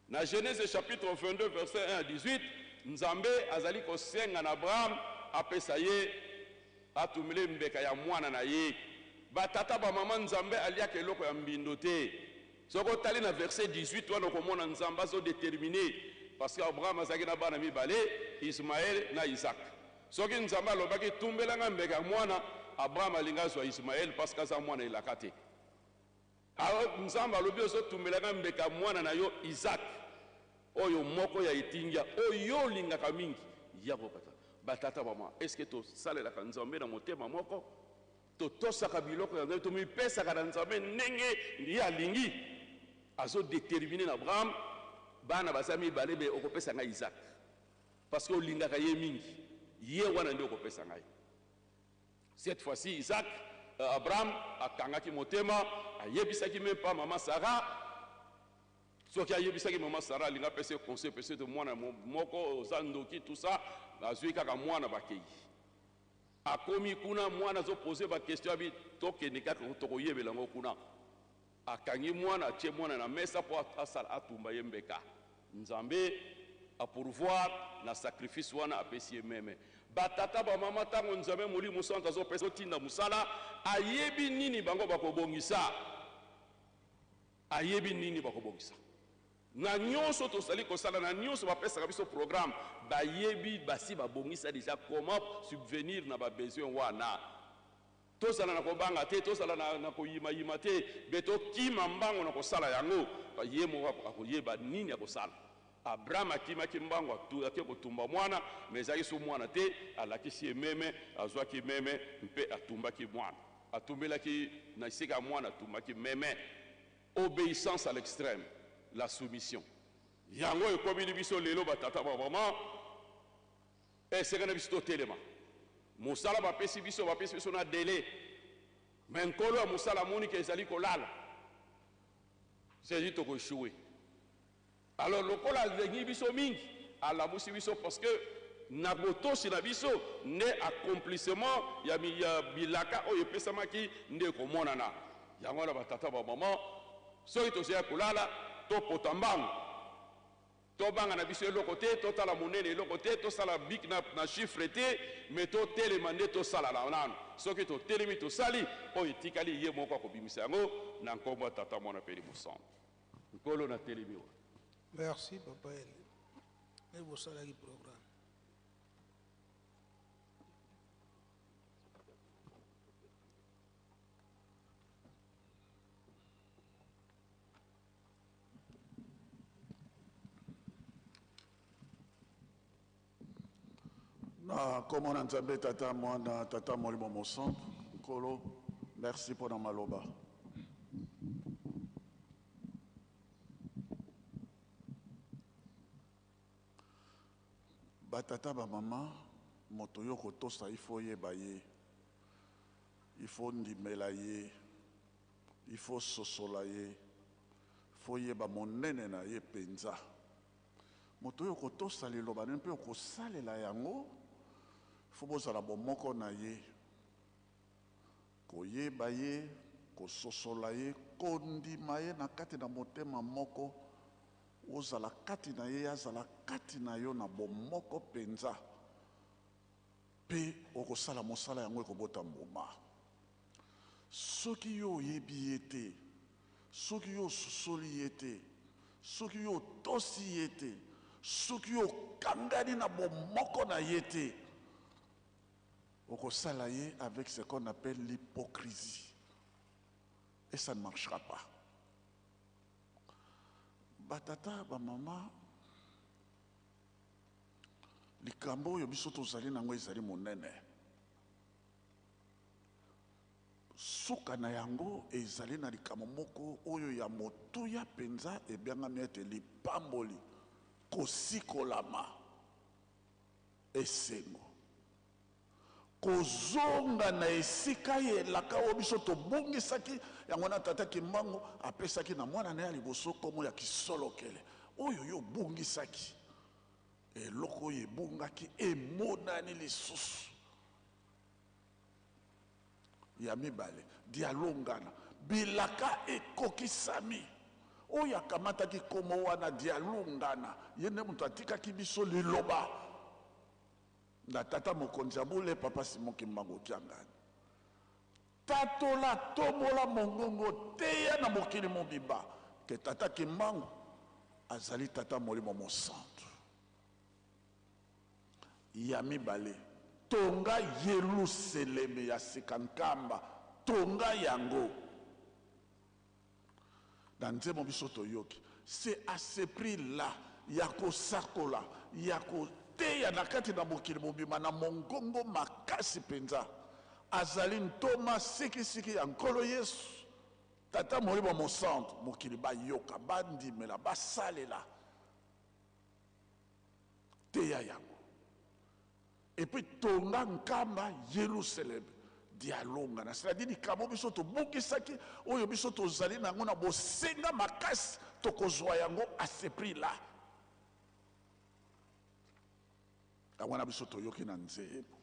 Na Genese chapitre 22 verset 1 à 18, Nzambe azali kosenga na Abraham apesa ye, atumela ye mbeka ya mwana na ye. Ba tata ba mama, Nzambe aliaka eloko ya mbindo te. Soki otali na verset 18 wana okomona Nzambe azo determiner, parce que Abraham azalaki na bana mibale, Ismaël na Isaac. Soki Nzambe alobaki tumbela nga mbeka ya mwana, Abraham alingi azwa Ismaël parce que aza mwana elaka te. Alors Nzambe alobi ozo tumbela nga mbeka mwana na yo Isaac oyo moko ya etingia oyo yo olingaka mingi yako kata. Ba tata ba mama est ce que tosalelaka Nzambe na motema moko? Totosaka biloko ya Nzambe, tomipesaka na Nzambe ndenge ye alingi? Azo determiner na Abraham bana baza mibale mais okopesa nga Isaac parce que olingaka ye mingi, ye wana nde okopesa ngai. Cette fois-ci Isaac, Abraham akangaki motema, ayebisaki meme pas maman Sarah. Soki ayebisaki maman Sarah alingi apesa ye conseil, peut-être mwana moko oza ndoki tout ça, azui kaka mwana bakeyi. Akomi kuna mwana azo poser ba question abi tokende kaka tokoyebela yango kuna. Akangi mwana atie mwana na mesa po asala atumba ye mbeka. Nzambe a pourvoir na sacrifice wana apesi ye meme. Ba tata ba mama tango Nzambe molimo santu azo pesa azo tinda musala ayebi nini bango bako bongisa. Ayebi nini bako bongisa. Na nionso tozali kosala na nionso bapesaka biso programme bayebi basi babongisa dejà comment subvenir na ba besoin wana. Tozala na kobanga te, tozala na, na koyimayima te, mpe tokima mbango na kosala yango. Ye moko akoyeba nini akosala. Abraham akimaki mbango, atu, ake kotumba mwana, mais ezalaki lisusu mwana te, alakisi ye meme, azwaki meme mpe atumbaki mwana. Atumbelaki na esika ya mwana, atumbaki meme. Obeissance à l'extreme, la soumission. Yango ekomeli biso lelo ba tata, ba mama. Esengeli na biso totelema. Mosala bapesi biso, bapesi biso na delai. Mais nkolo ya mosala amoni ke ezali kolala. C'est-à-dire toko echouer. Alors lokola alingi biso mingi, alamusi biso parce que na botosi na biso nde accomplissement ya, ya bilaka oyo epesamaki nde ekomonana. Yango wana ba tata ba mama, soki tozali kolala, topota mbangu. Tobanga na biso eloko te, totala monene eloko te, tosala bic na, na chiffre te, mais totelema nde tosala na nanu. Soki totelemi tosali, oyo etikali ye moko akobimisa yango na nkombo ya Tata, Mwana mpe Elimo Santu. Nkolo, natelemi wa. Merci papa Eli. Nde bosalaki programme. Na nkombo na Nzambe Tata, Mwana, Tata Molimo Mosantu, Nkolo, merci mpo na maloba. Batata bamama, moto yo kotosa il faut oyeba ye, il faut ndimela ye, il faut sosola ye, faut oyeba monene na ye mpenza. Moto oyo okotosa liloba na ye mpe okosalela yango, faut bozala bomoko na ye, koyeba ye, kososola ye, kondima ye na kati na motema moko, ozala kati na ye, ye azala kati na yo na bomoko mpenza, mpe okosala mosala yango ekobota mbuma. Soki yo oyebi ye te, soki yo ososoli ye te, soki yo otosi ye te, soki yo okangani na bomoko na ye te, okosala ye avec ce qu'on appelle l'hypocrisie. Et ça ne marchera pas. Batata, bamama, likambo oyo biso tozali nango ezali monene. Suka na yango ezali na likambo moko oyo ya motuya mpenza ebyangami ete lipamboli, kosikolama, esengo, kozonga na esika ya elaka oyo biso tobungisaki. Yango wana Tata Kimbangu apesaki na mwana na ye ya liboso nkombo ya Kisolokele, oyo yo obungisaki. Eloko oyo ebungaki emonani lisusu. Ya mibale, Dialungana. Bilaka ekokisami. Oyo akamataki nkombo wana Dialungana, ye nde moto atikaki biso liloba na Tata Mokonzi ya Bule, Papa Simon Kimbangu Kiangani. Tatola, tombola mongongo, teya na mokili mobimba ke Tata Kimbangu azali Tata Molimo Mosantu. Ya mibale, tonga Yeluseleme ya sika nkamba, tonga yango. Na nzembo biso toyoki, c'est à ce prix là ya kosakola, ya koteya na kati na mokili mobimba na mongongo makasi mpenza. Azali ntoma sikisiki ya Nkolo Yesu, Tata Molimo Mosantu, mokili bayoka, bandimela, basalela. Teya yango. Et puis tonga nkamba Yelusaleme dialongana, c'est-à-dire likambo biso tobungisaki, oyo biso tozali na yango na bosenga makasi, tokozwa yango à ce prix là. Yango wana biso toyoki na nzembo.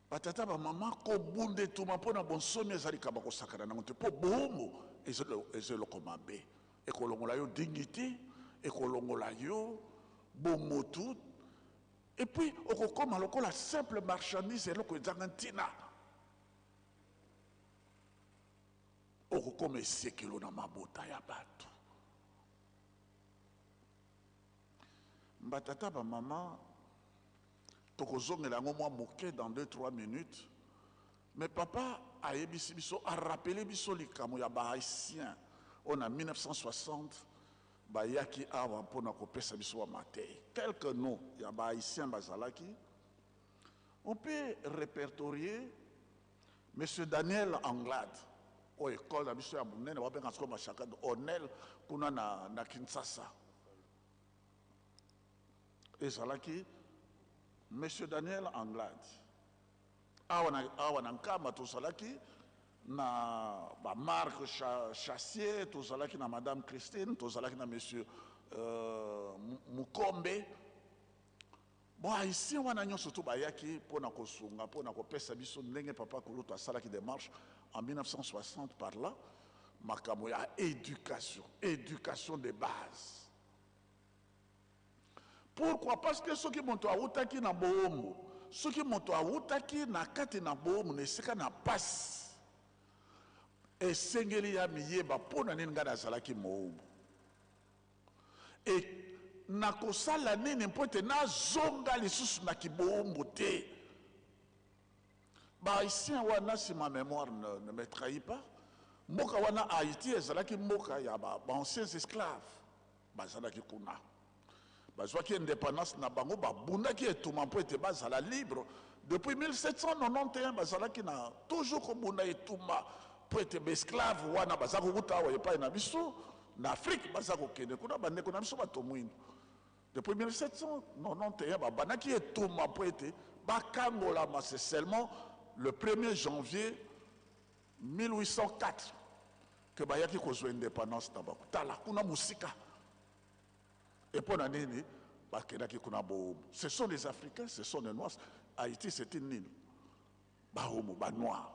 Batata, bamama, kobunda etumba mpo na bonsomi eza likambo ya kosakana nango te, mpo boombo eza eloko mabe. Ekolongola yo dignité, ekolongola yo bomotu, et puis okokoma lokola simple marchandise, eloko ezanga ntina. Okokoma esekelo na mabota ya bato. Batata, bamama, tokozongela yango mwa moke dans 2-3 minutes, mais papa ayebisi biso, arappeler biso likambo ya ba haïtiens oyo na 1960 bayaki awa mpona kopesa biso ba mateyi. Quelques noms ya ba haïtiens bazalaki, on peut répertorier Monsieur Daniel Anglade, oyo école na biso ya monene babenga sikoyo Mashaka Onel kuna na Kinshasa. Ezalaki Monsieur Daniel Anglade. Awa na Nkamba tozalaki na ba Marc Chassier, tozalaki na Madame Christine, tozalaki na Monsieur Mukombe. Bon, haïtien wana nyonso to bayaki mpona kosunga, mpona kopesa biso ndenge papa Kulutu asalaki démarche en 1960 par là, makambo ya éducation, éducation de base. Pourquoi? Parce que soki moto awutaki na boombo, soki moto awutaki na kati na boombo na esika na pasi, esengeli ya miyeba mpo na nini ngai nazalaki moombo e nakosala nini mpo ete nazonga lisusu na kiboombo te. Ba Haïtiens wana, si ma mémoire ne me trahit pas, mboka wana Haïti ezalaki mboka ya ba anciens esclaves bazalaki kuna. Bazwaki indépendance na bango, babundaki etumba mpo ete bazala libre. Depuis 1791 bazalaki na toujours kobunda etumba mpo ete baesclave wana baza kokuta awa epai na biso na Afrique, baza kokende kuna, bandeko na biso bato mwindo. Depuis 1791 babandaki etumba mpo ete bakangolama. C'est seulement le 1er janvier 1804 que bayaki kozwa indépendance na bango. Tala kuna mosika. Et mpo na nini bakendaki kuna boombo? Ce sont des Africains, ce sont des Noirs. Haïti, c'est une île, baomo, banoir.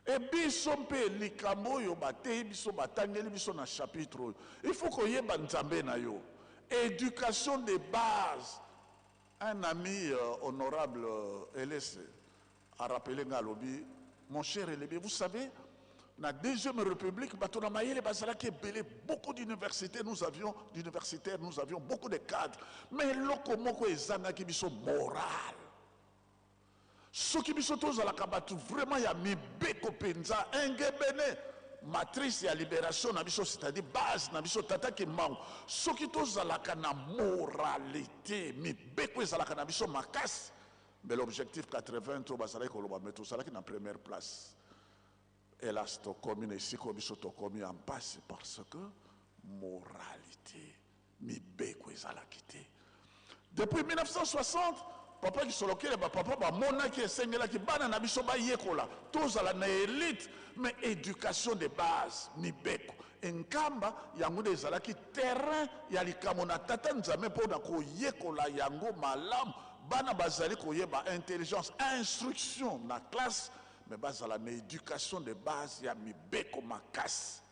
E biso mpe likambo oyo bateyi biso, batangeli biso na chapitre oyo, il faut koyeba Nzambe na yo, éducation de base. Un ami honorable Elese a rappelé nga, alobi: "Mon cher Elebe, vous savez, na Deuxième République, bato na mayele bazalaki ebele, beaucoup d'universités nous avions, d'universitaires nous avions, beaucoup de cadres, mais eloko moko ezangaki biso: moral. Soki biso tozalaka bato vraiment ya mibeko mpenza, engebene matrice ya libération na biso, c'est-à-dire base na biso, Tata Kimbangu, soki tozalaka na moralité, mibeko ezalaka na biso makasi, mais l'objectif 80 oyo bazalaki koloba, mais tozalaki na première place. Hélas, tokomi na esika oyo biso tokomi ya mpasi parce que moralité, mibeko ezalaki te." Depuis 1960, papa Kisolokele, bapapa bamonaki esengelaki bana na biso bayekola, tozala na élite, mais éducation de base, mibeko. Nkamba yango nde ezalaki terrain ya likambo na Tata Nzambe mpo na koyekola yango malamu. Bana bazali koyeba intelligence, instruction na classe, mais bazala na éducation de base ya mibeko makasi.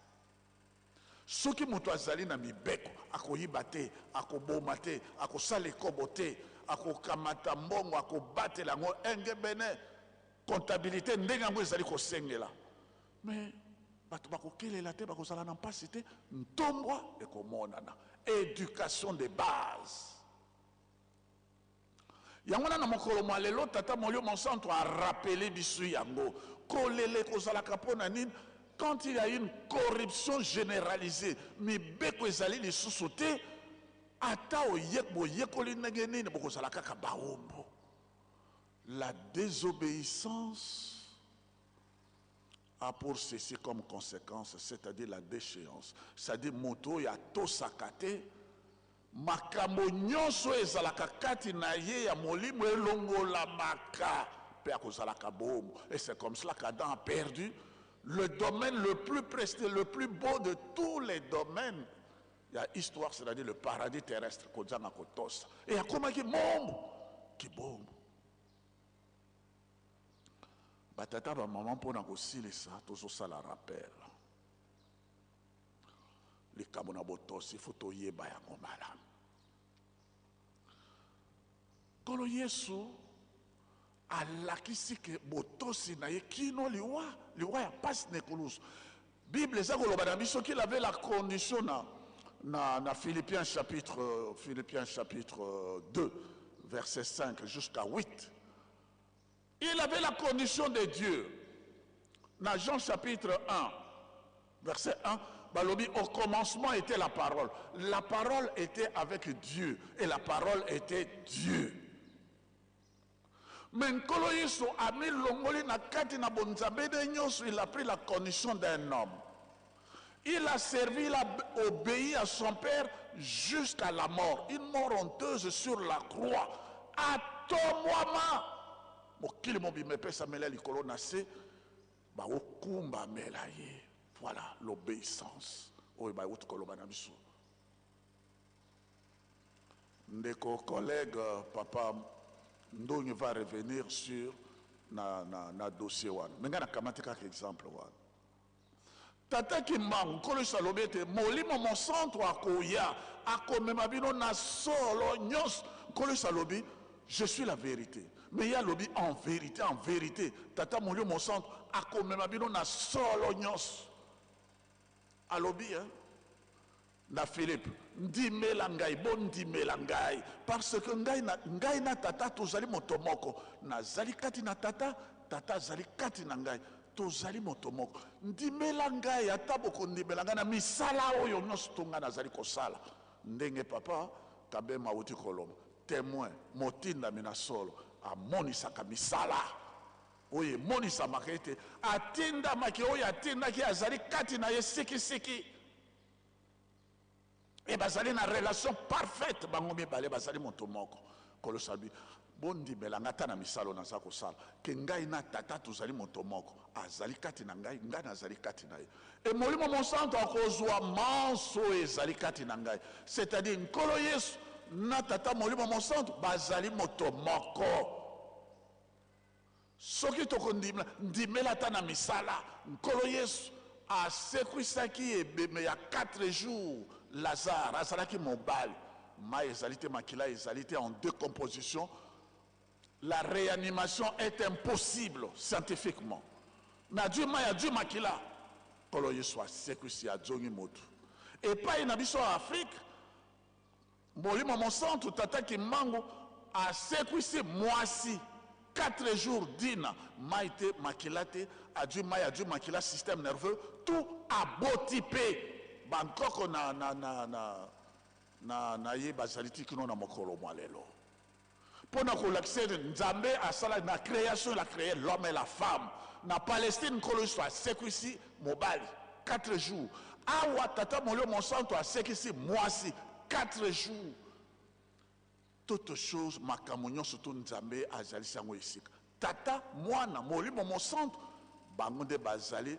Soki moto azali na mibeko, akoyiba te, akoboma te, akosala ekobo te, akokamata mbongo, akobatela yango engebene comptabilité ndenge yango ezali kosengela, mais bato bakokelela te, bakozala na mpasi te, ntombwa ekomonana. Éducation de base yango wana. Na mokolo mwa lelo, Tata Molimo Mosantu arappeler biso yango. Kolela ekozalaka mpo na nini? Quand il y a une corruption généralisée, mibeko ezali lisusu te, ata boyekoli ndenge nini, bokozala kaka baombo. La désobéissance a pour ceci comme conséquence, c'est-à-dire la déchéance, c'est-à-dire moto oyo atosaka te, makambo nyonso ezalaka kati na ye ya molimo elongolamaka mpe akozalaka boombo. Et c'est comme cela qu'Adam a perdu le domaine le plus précieux, le plus beau de tous les domaines ya histoire, c'est-à-dire le paradis terrestre, kozanga kotosa, e akomaki mombo kibombo. Batata, bamama, mpona kosilisa, tozosala rappel likambo na botosi. Faut toyeba yango malamu. Nkolo Yesu alakisi ke botosi na ye kino liwa, liwa ya pasi na ekulusu. Bible eza koloba na biso qu'il avait la condition na Philippiens chapitre 2, verset 5 jusqu'à 8. Il avait la condition de Dieu. Na Jean chapitre 1, verset 1, balobi: "Au commencement était la parole. La parole était avec Dieu et la parole était Dieu." Mais Nkolo Yesu amilongoli na kati na bonzambe de nyonso, il a pris la condition d'un homme. Il a servi, il a obéi à son Père jusqu'à la mort. Une mort honteuse sur la croix. Atombwama. Mokili mobimba epesamela likolo na se, baokumbamela ye. Voilà l'obéissance oyo bauti koloba na biso. Ndeko collègue papa Ndongi va revenir sur na dossier wana, mais ngai nakamati kaka exemple wana. Tata Kimbangu, Nkolo Yesu alobi ete Molimo Mosantu akoya. Akomema bino na solo nyonso. Nkolo Yesu alobi, je suis la vérité. Mais ye alobi en vérité, en vérité, Tata Molimo Mosantu akomema bino na solo nyonso. Alobi, hein? Na Philippe, ndimela ngai, bondimela ngai, parce que ngai na, ngai na Tata tozali moto moko. Nazali kati na Tata, Tata azali kati na ngai. Tozali moto moko. Ndimela ngai, ata bokondimela ngai na misala oyo nyonso to ngai nazali kosala. Ndenge Papa Kabema auti koloba, temoin, motindami na solo, amonisaka misala oyo emonisamaka ete atindamaki, oyo atindaki azali kati na ye sikisiki. E bazali na relation parfaite, bango mibale bazali moto moko. Nkolo alobi, bondimela ngai ata na misala oyo naza kosala, ke ngai na Tata tozali moto moko, azali kati na ngai, ngai nazali kati na ye. E Molimo Mosantu akozwa manso oyo ezali kati na ngai. C'est-à-dire Nkolo Yesu na Tata Molimo Mosantu bazali moto moko. Soki tokondimela, ndimela ata na misala. Nkolo Yesu asekwisaki ebembe ya 4 jours, Lazare azalaki mobali, mayi ezali te, makila ezali te, en decomposition. La reanimation est impossible scientifiquement. Mais azwi mayi, azwi makila, Nkolo Yesu asekwisi, azongi motu. Epai na biso ya Afrique, Molimo Mosantu, Tata Kimbangu asekwisi mwasi 4 jours Dina, mayi te, makila te, azwi mayi, azwi makila, système nerveux tout, aboti pe ba nkoko na, na, na, na, na, na ye bazali ti kino na mokolo mwa lelo. Mpo na kolakisa ete Nzambe asala na creation, il a cree l'homme et la femme. Na Palestine, Nkolo Yesu asekwisi mobali 4 jours. Awa Tata Molimo Mosantu asekisi mwasi 4 jours. Toute chose, makambo nyonso to Nzambe azalisi yango esika. Tata, Mwana, Molimo Mosantu, bango nde bazali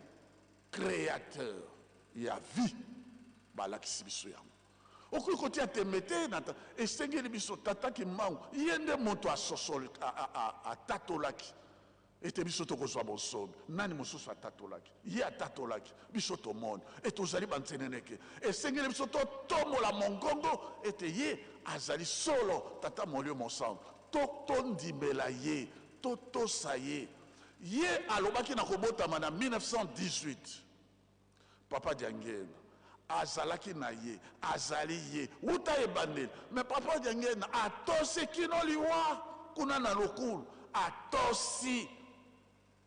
createur ya vie, balakisi biso yango. Okoki kotia tembe te na esengeli biso Tata Kimbangu ye nde moto asosoli, atatolaki ete biso tokozwa bonsomi. Nani mosusu atatolaki? Ye atatolaki, biso tomoni ete tozali banzeneneke. Esengeli biso totombola mongongo ete ye azali solo Tata Molimo Mosantu. To tondimela ye, totosa ye. Ye alobaki na kobotama na 1918. Papa Diangienda azalaki na ye, azali ye wuta ebandeli. Mais Papa Diangienda atosi kino liwa kuna na lokulu, atosi,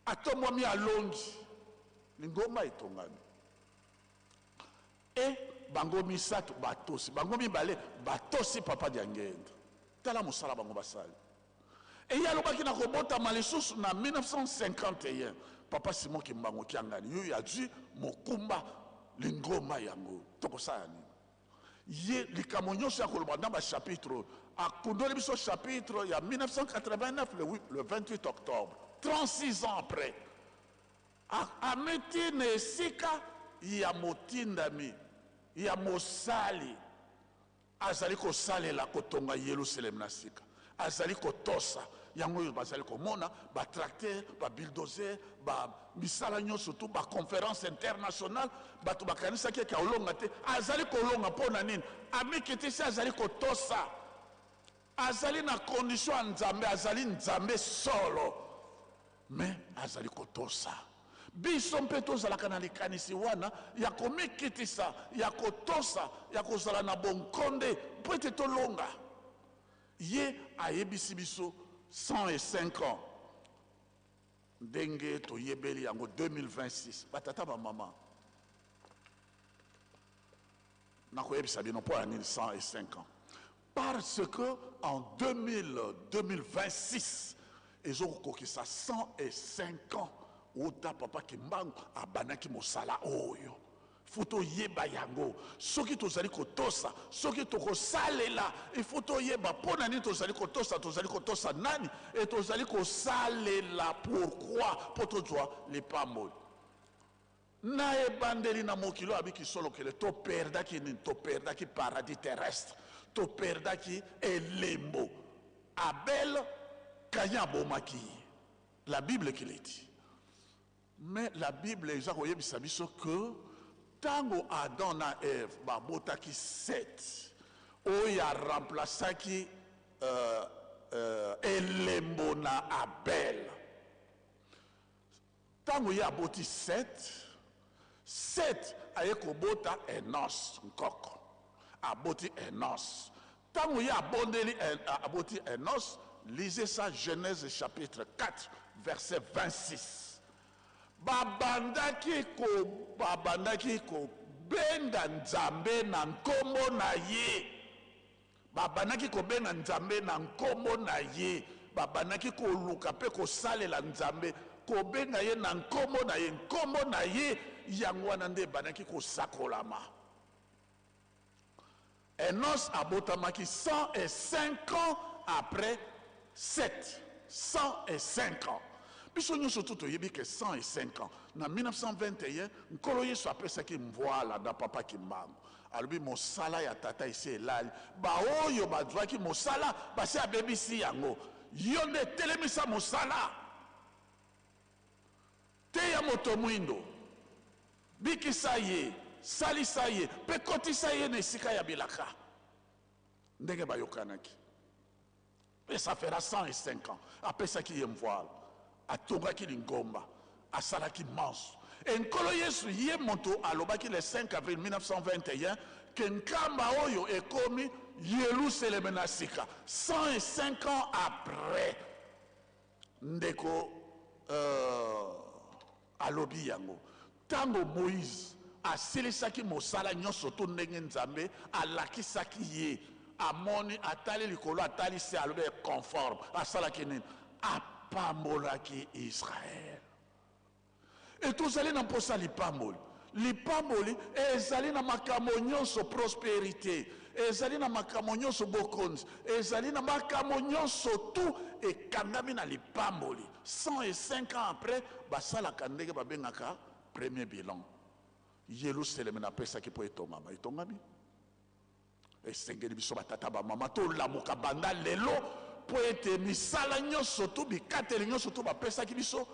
atombwami, alongi, lingomba etongami. E bango misato batosi, bango mibale batosi Papa Diangienda. Tala mosala bango basali. Eye alobaki na kobotama lisusu na 1951, Papa Simon Kimbangu Kiangani yoyo azwi mokumba lingomba yango. Tokosala nini? Ye likambo nyonso ya koloba na ba chapitre oyo akundoli biso chapitre ya 1989 le 28 octobre, 36 ans après, amiti na esika ya motindami ya mosali. Azali kosalela kotonga Yelusaleme na sika. Azali kotosa. Yango oyo bazali komona, ba tracteurs, ba bulldozers, ba misala nyonso tout, ba conferences internationales, bato bakanisaki eke akolonga te. Azali kolonga mpo na nini? Amikitisi, azali kotosa. Azali na condition ya Nzambe, azali Nzambe solo. Mais azali kotosa. Biso mpe tozalaka na likanisi wana ya komikitisa, ya kotosa, ya kozala na bonkonde mpo ete tolonga. Ye ayebisi biso 105 ans ndenge toyebeli yango 2026. Batata, bamama, nakoyebisa bino mpo ya nini 105 ans. Parce que en 2026 ezokokisa 105 ans uta Papa Kimbangu abandaki mosala oyo. Faut toyeba yango. Soki tozali kotosa, soki tokosalela, il faut toyeba mpo na nini tozali kotosa, tozali kotosa nani et tozali kosalela pourquoi, mpo tozwa lipamboli. Na ebandeli na mokili oyo abiki solokele, to perdaki nini? To perdaki paradis terrestre, to perdaki elembo. Abel, Caïn abomaki ye. La Bible qui le dit. Mais la Bible eza koyebisa biso que tango Adam na Eve babotaki Seth, Oyo a remplaçaki euh, euh, elembo na Abel. Ntango ye aboti Set, Set aye kobota Enos, nkoko. Aboti Enos. Ntango ye abondeli, aboti Enos, lisez ça Genèse chapitre 4, verset 26. Babandaki ko, babandaki kobenga Nzambe na nkombo na ye. Babandaki kobenga Nzambe na nkombo na ye. Babandaki koluka mpe kosalela Nzambe, kobenga ye na nkombo na ye. Nkombo na ye, yango wana nde ebandaki kosakolama. Enos abotamaki 105 ans après Seth. 105 ans. Biso nyonso tu toyebi ke 105 ans. Na 1921, Nkolo Yesu apesaki mvuala na Papa Kimbangu. Alobi mosala ya tata esi elali. Baoyo bazwaki mosala basi abebisi yango. Yo nde telemisa mosala. Teya moto mwindo. Bikisa ye, salisa ye, mpe kotisa ye na esika ya bilaka. Ndenge bayokanaki. Mpe ça fera 105 ans. Apesaki ye mvuala. Atongaki lingomba. Asalaki manso. E Nkolo Yesu ye moto alobaki le 5 avril 1921 ke nkamba oyo ekomi Yeluseleme na sika 105 ans après. Ndeko euh, alobi yango. Tango Moïse asilisaki mosala nyonso to ndenge Nzambe alakisaki ye, amoni, atali likolo, atali se, alobi conforme. Asalaki nini? Apambolaki Israël. E tozali na mposa lipamboli. Lipamboli ezali na makambo nyonso, prosperite ezali na makambo nyonso, bokonzi ezali na makambo nyonso, tout ekangami na lipamboli. 105 ans après, basalaka ndenge babengaka premier bilan. Yelusaleme napesaki mpo etongama, etongami. Esengeli biso batata bamama tolamuka banda lelo mpo ete misala nyonso to bikateli nyonso to bapesaki biso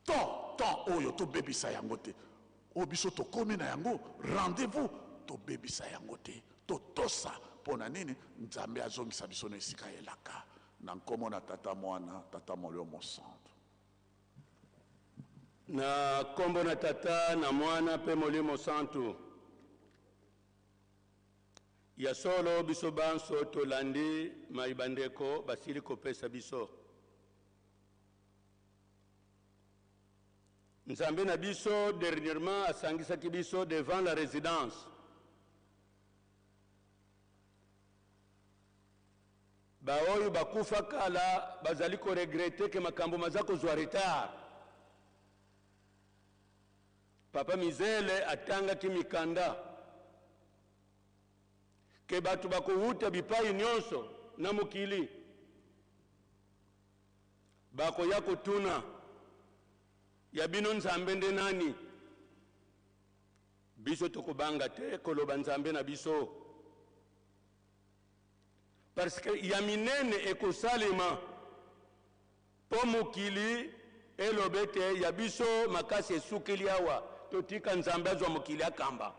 to temps oyo tobebisa yango te. Oyo biso tokomi na yango rendez-vous, tobebisa yango te, totosa. Mpo na nini? Nzambe azongisa biso na esika elaka. Na nkombo na Tata, Mwana, Tata Molimo Mosantu. Na nkombo na Tata, na Mwana mpe Molimo Santu. Ya solo biso banso tolandi mai bandeko basili kopesa biso. Nzambe na biso dernièrement asangisaki biso devant la résidence. Baoyo bakufa kala bazali ko regretter ke makambo maza kozwa retard. Papa Mizele atangaki mikanda ke bato bakowuta bipai nyonso na mokili bakoya kotuna ya bino Nzambe nde nani? Biso tokobanga te koloba Nzambe na biso. Parce que ya minene ekosalema mpo mokili eloba ete ya biso makasi esukeli awa, totika Nzambe azwa mokili akamba.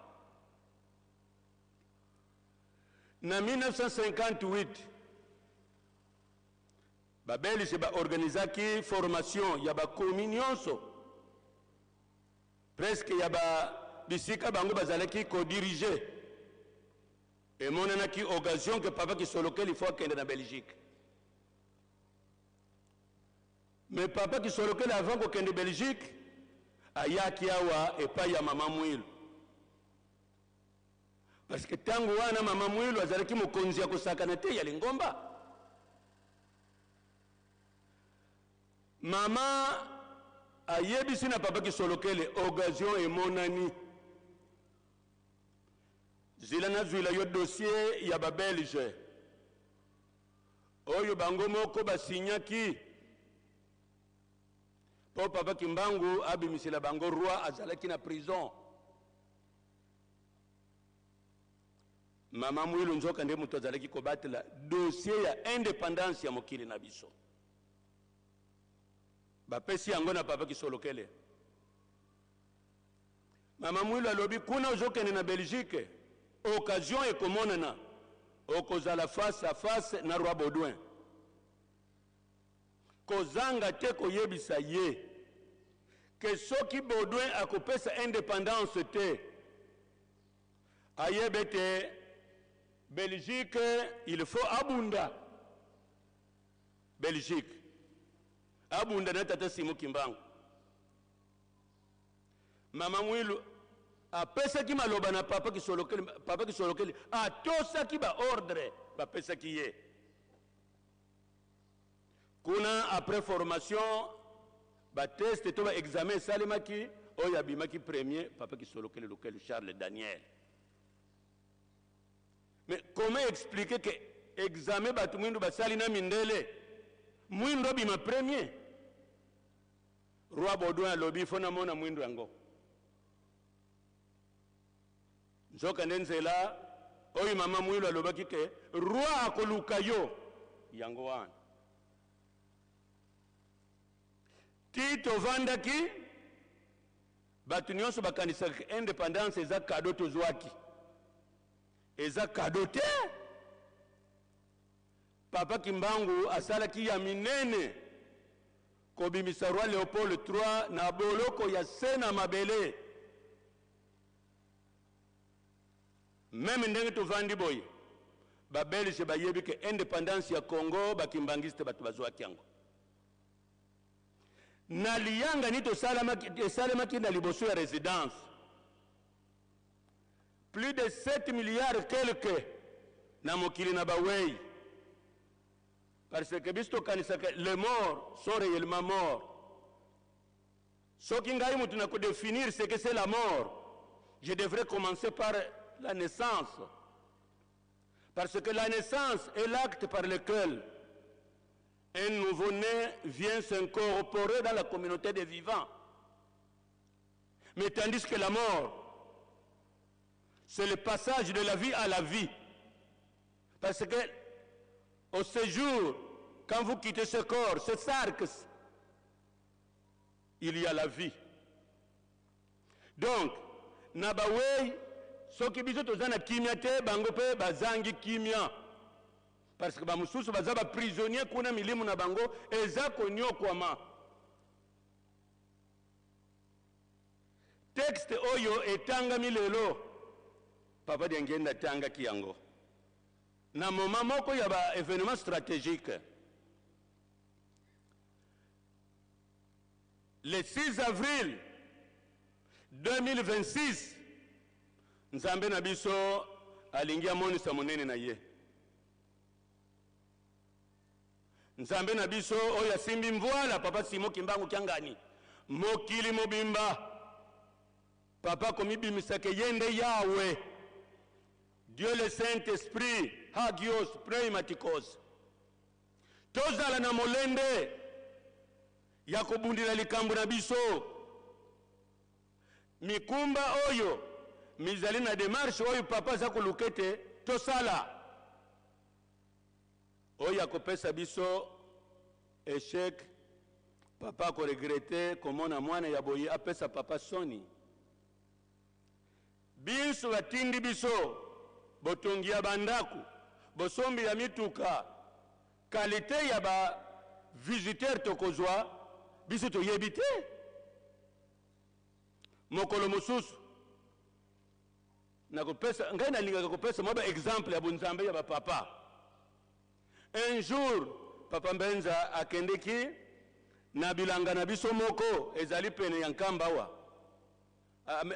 Na 1958 Babelge baorganizaki formation ya bakomi nyonso presque ya ba bisika bango bazalaki kodirige. Emonanaki occasion que papa Kisolokele il faut akende na Belgique. Mais papa Kisolokele avant kokende Belgique ayaki awa epai ya mama Mwilu. Parce que tango wana mama Mwilu azalaki mokonzi ya kosakana te ya lingomba. Mama ayebisi na papa Kisolokele occasion emonani. Zila nazwila yo dossier ya ba belge oyo bango moko ba signaki po papa Kimbangu abimisela bango roi azalaki na prison. Mama Mwilu nzoka nde moto azalaki kobatela dossier ya independance ya mokili na biso. Bapesi yango na papa Kisolokele. Mama Mwilu alobi kuna ozokende na Belgique. Occasion ekomonana, okozala face à face na roi Baudouin. Kozanga te koyebisa ye que soki Baudouin akopesa independance te, ayeba ete Belgique il faut abunda. Belgique abunda na tata Simon Kimbangu. Mama Mwilu apesaki maloba na papa Kisolokele, papa Kisolokele atosaki ba ordre bapesaki ye. Kuna après formation ba test to ba examen esalemaki, oyo abimaki premier papa Kisolokele Lukelu Charles Daniel. Mais comment expliquer que examen bato mwindu basali na mindele, mwindu abima premier? Roi Baudouin alobi faut namona mwindu yango. Nzoka nde nzela oyo mama Mwilu alobaki ke roi akoluka yo yango wana. Ti tovandaki bato nyonso bakanisaka ke independance eza cadeau tozwaki. Eza cadeau te. Papa Kimbangu asalaki ya minene kobimisa roi Leopold III na boloko ya se na mabele. Meme ndenge tovandi boye, ba Belge bayebi ke independance ya Congo ba Kimbanguiste bato bazwaki yango. Na liyangani tosalamaki, esalemaki na liboso ya residence, plus de 7 milliards quelque na mokili na bawei, parce que biso tokanisaka les morts sont réellement morts. Soki ngai mutu na ko definir ce que c'est la mort, je devrais commencer par la naissance. Parce que la naissance est l'acte par lequel un nouveau-né vient s'incorporer dans la communauté des vivants. Mais tandis que la mort, c'est le passage de la vie à la vie. Parce que au séjour, quand vous quittez ce corps, ce sarque, il y a la vie. Donc, na bawei, soki biso toza na kimia te, bango pe bazangi kimia. Parce que ba mosusu baza ba prisonniers kuna, milimu na bango eza konyokwama. Texte oyo etangami lelo, Papa Diangienda atangaki yango na moment moko ya ba evenements strategiques. Le 6 avril 2026, Nzambe na biso alingi amonisa monene na ye. Nzambe na biso oyo asimbi mvuala, Papa Simon Kimbangu Kiangani, mokili mobimba, Papa akomibimisaka ye nde Yahweh, Dieu le Saint-Esprit, Hagios Pneumatikos. Tozala na molende ya kobundela likambo na biso. Mikumba oyo mizali na demarche oyo Papa aza koluka ete tosala, oyo akopesa biso echec, Papa ako regretter komona mwana ya boye apesa Papa soni. Binso batindi biso botongi ya ba ndaku, bosombi ya mituka, qualite ya ba visiteurs tokozwa biso toyebi te. Mokolo mosusu nakopesa, ngai nalingaka kopesa mwa ba exemple ya bonzambe ya ba papa. Un jour papa Mbenza akendeki na bilanga na biso moko ezali pene ya Nkamba awa.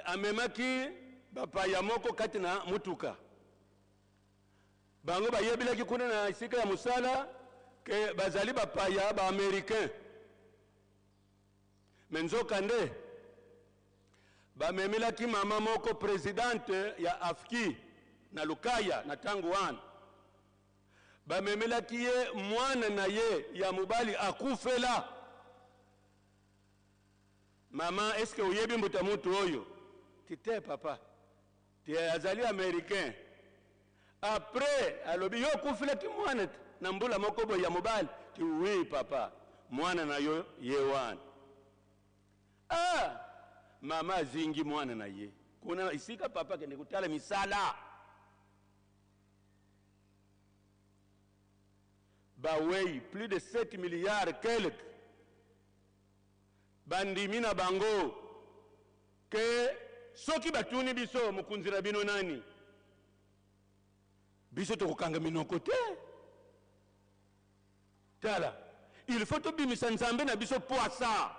Amemaki bapaya moko kati na motuka. Bango bayebelaki kuna na esika ya mosala ke bazali bapaya ba Americain. Me nzokande bamemelaki mama moko presidente ya AFKI na Lukaya na tango wana. Bamemelaki ye mwana na ye ya mobali akufela. Maman, est-ce que oyebi mbuta mutu oyo? Ti te papa. Ti azali americain. Après alobi yo okufelaki mwana te na mbula moko boye ya mobali? Ti oui papa, mwana na yo ye wana. Ah! Mama azingi mwana na ye kuna esika papa akende kotala misala. Bawei plus de 7 milliards quelque bandimi na bango ke soki batuni biso mokonzi na bino nani, biso tokokanga minoko te. Tala, il faut tobimisa Nzambe na biso pwasa.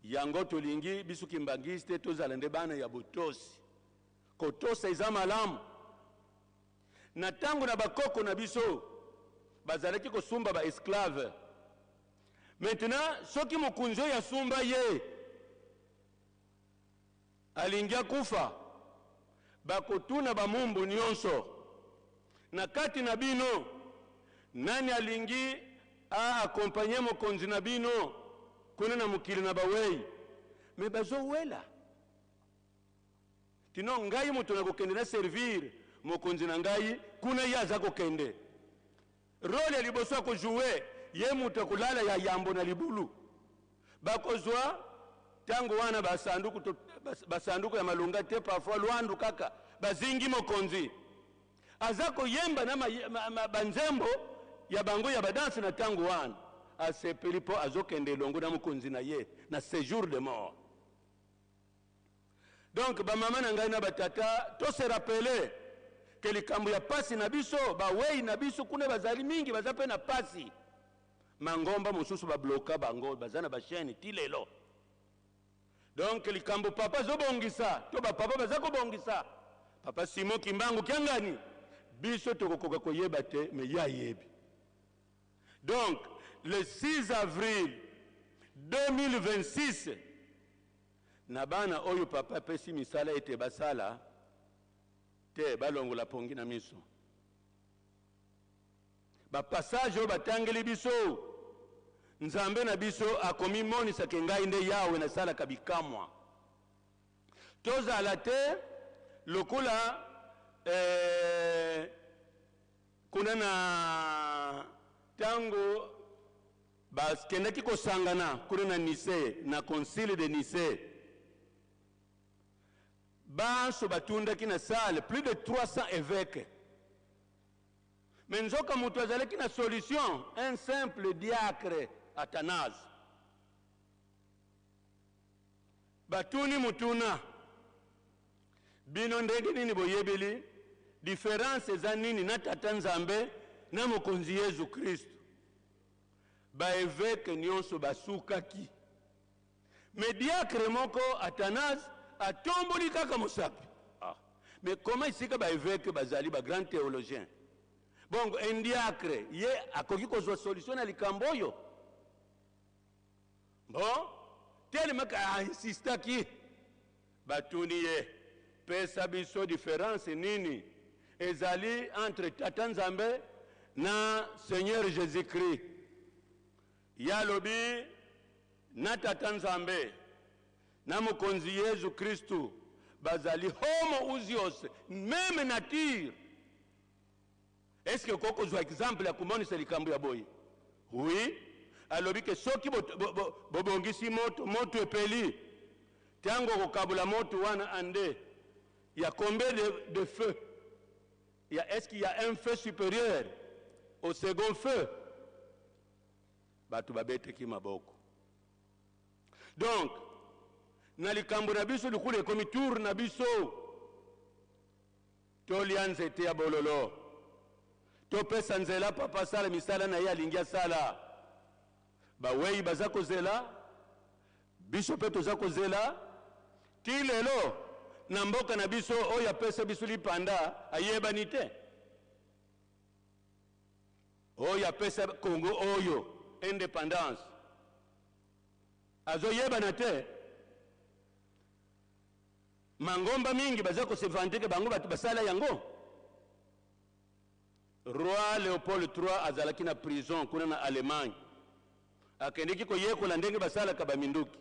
Yango tolingi biso kimbanguiste tozala nde bana ya botosi. Kotosa eza malamu. Na tango na bakoko na biso bazalaki kosumba ba esclave. Maintenant soki mokonzi oyo asumba ye alingi akufa, bakotuna bamumbu nyonso na kati na bino, nani alingi a accompagner mokonzi na bino kuna na mokili na bawei? Mais bazowela tino ngai moto nakokende na servir mokonzi na ngai kuna, ye aza kokende. Role ya liboso ya kojouer, ye moto akolala ya yambo na libulu. Bakozwa ntango wana basanduku, basanduku ya malonga te, parfois lwandu kaka. Bazingi mokonzi, aza koyemba na banzembo ya bango ya badanse. Na ntango wana asepeli mpo azokende elongo na mokonzi na ye na séjour de mort. Donc bamama na ngai na batata, tose rappeler ke likambo ya pasi na biso, bawei na biso kuna bazali mingi, baza mpe na pasi. Mangomba mosusu babloka bango, baza na bachaîne ti lelo. Donc likambo papa azobongisa to bapapa baza kobongisa, Papa Simon Kimbangu Kiangani, biso tokokoka koyeba te, mais ye ayebi. Donc le 6 avril 2026, na bana oyo papa apesi misala ete basala te, balongola pongi na miso. Bapassage oyo batangeli biso, Nzambe na biso akomimonisaka: "Ngai nde Yawe, nasalaka bikamwa." Tozala te lokola kuna na ntango bakendaki kosangana kuna na Nicée, na concile de Nicée. Banso batundaki na salle, plus de 300 évêques, mais nzoka moto azalaki na solution, un simple diacre, Athanase. Batuni mutuna: "Bino ndenge nini boyebeli différence eza nini na Tata Nzambe na Mokonzi Yesu Kristo?" Baévêque nyonso basukaki, mais diacre moko, Athanase, atomboli kaka mosapi. Ah. Mais comment, esika baévêque bazali bagrand théologien, bongo un diacre ye akoki kozwa solution na likambo oyo? Bon, tellement ainsistaki, batuni ye: "Pesa biso différence nini ezali entre Tata Nzambe na Seigneur Jésus Christ?" Ye alobi: "Na Tata Nzambe na Mokonzi Yesu Kristu bazali homoousios, même nature." Est-ce que okoki kozwa exemple ya komonisa likambo ya boye? Oui, alobi ke soki bobongisi moto, moto epeli, ntango okokabola moto wana ande ya combien de feu ya, est-ce qu'il y a un feu supérieur au second feu? Bato babeteki maboko. Donc na likambo na biso, likulu ekomi tour na biso, tolia nzete ya bololo, topesa nzela papa asala misala na ye alingi asala. Bawei baza kozela, biso mpe toza kozela. Ti lelo na mboka na biso, oyo apesa biso lipanda ayebani te. Oyo apesa Kongo oyo indépendance azoyebana te. Mangomba mingi baza kose vanter ke bango bato basala yango. Roi Léopold III azalaki na prison kuna na Allemagne, akendeki koyekola ndenge basalaka baminduki,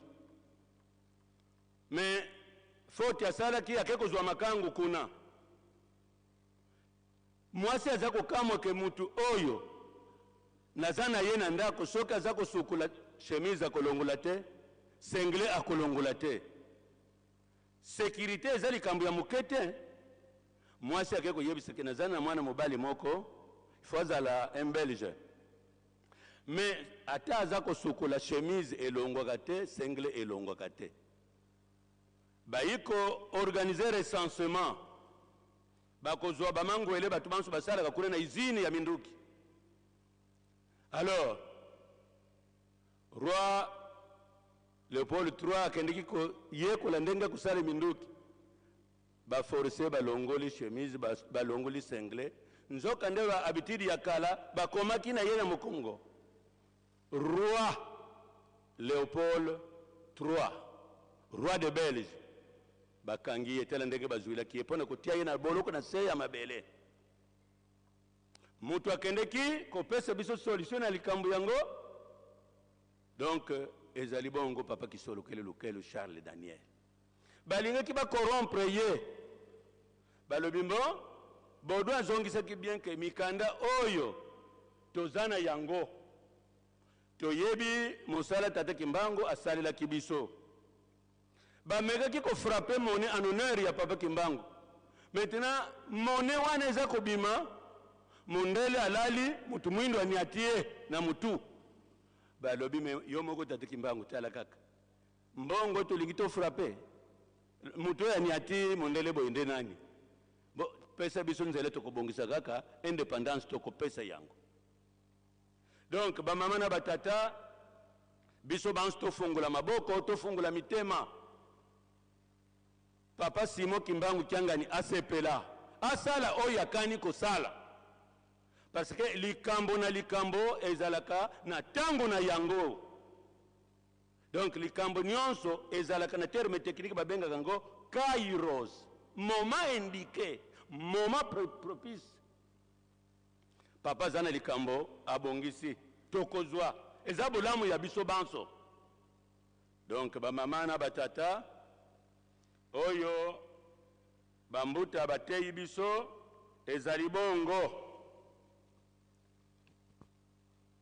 mais faute asalaki, ake kozwa makangu kuna. Mwasi aza kokamwa ke mutu oyo naza na ye na ndako, soki aza kosukola chemise akolongola te, singlet akolongola te. Sécurité eza likambo ya moke te. Mwasi ake koyebisa ke naza na mwana mobali moko. Il faut azala un Belge. Mais ata aza kosukola chemise elongwaka te, sengle elongwaka te. Bayi ko organiser recensement, bakozwa ba mangwele bato banso basalaka kuna na usine ya minduki. Alors roi Leopold III akendeki koyekola ndenge ya kosala minduki, ba forcer balongoli chemise, balongoli sengle, nzoka nde ba habitude ya kala bakomaki na ye na mokongo. Roi Leopold III, roi de Belge, bakangi ye, tala ndenge bazuilaki ye mpo na kotia ye na boloko na se ya mabele. Moto akendeki kopesa biso solution na likambo yango, donc ezali bongo Papa Kisolokele Lukelu Charles Daniel. Balingaki ba corrompre ye, balobi mbo Baudouin azongisaki bien que mikanda oyo toza na yango, toyebi mosala Tata Kimbangu asalelaki biso. Bamekaki ko frapper monnaie en honneur ya Papa Kimbangu. Maintenant monnaie wana eza kobima, mondele alali, mutu muindu aniati ye na mutu. Balobi mais yo moko Tata Kimbangu tala kaka mbongo tolingi to frapper, mutu oyo aniati mondele boye nde nani? Bo pesa biso nzela tokobongisa kaka independance tokopesa yango. Donc ba mama na ba tata, biso banso tofungola maboko, tofungola mitema. Papa Simon Kimbangu Kiangani asepela, asala oyo akani kosala, parce que likambo na likambo ezalaka na tango na yango. Donc likambo nionso ezalaka na terme technique babengaka yango kairos, moment indique, moment propice. Papa aza na likambo abongisi, tokozwa, eza bolamu ya biso banso. Donc ba mama na ba tata oyo ba mbuta bateyi biso ezali bongo.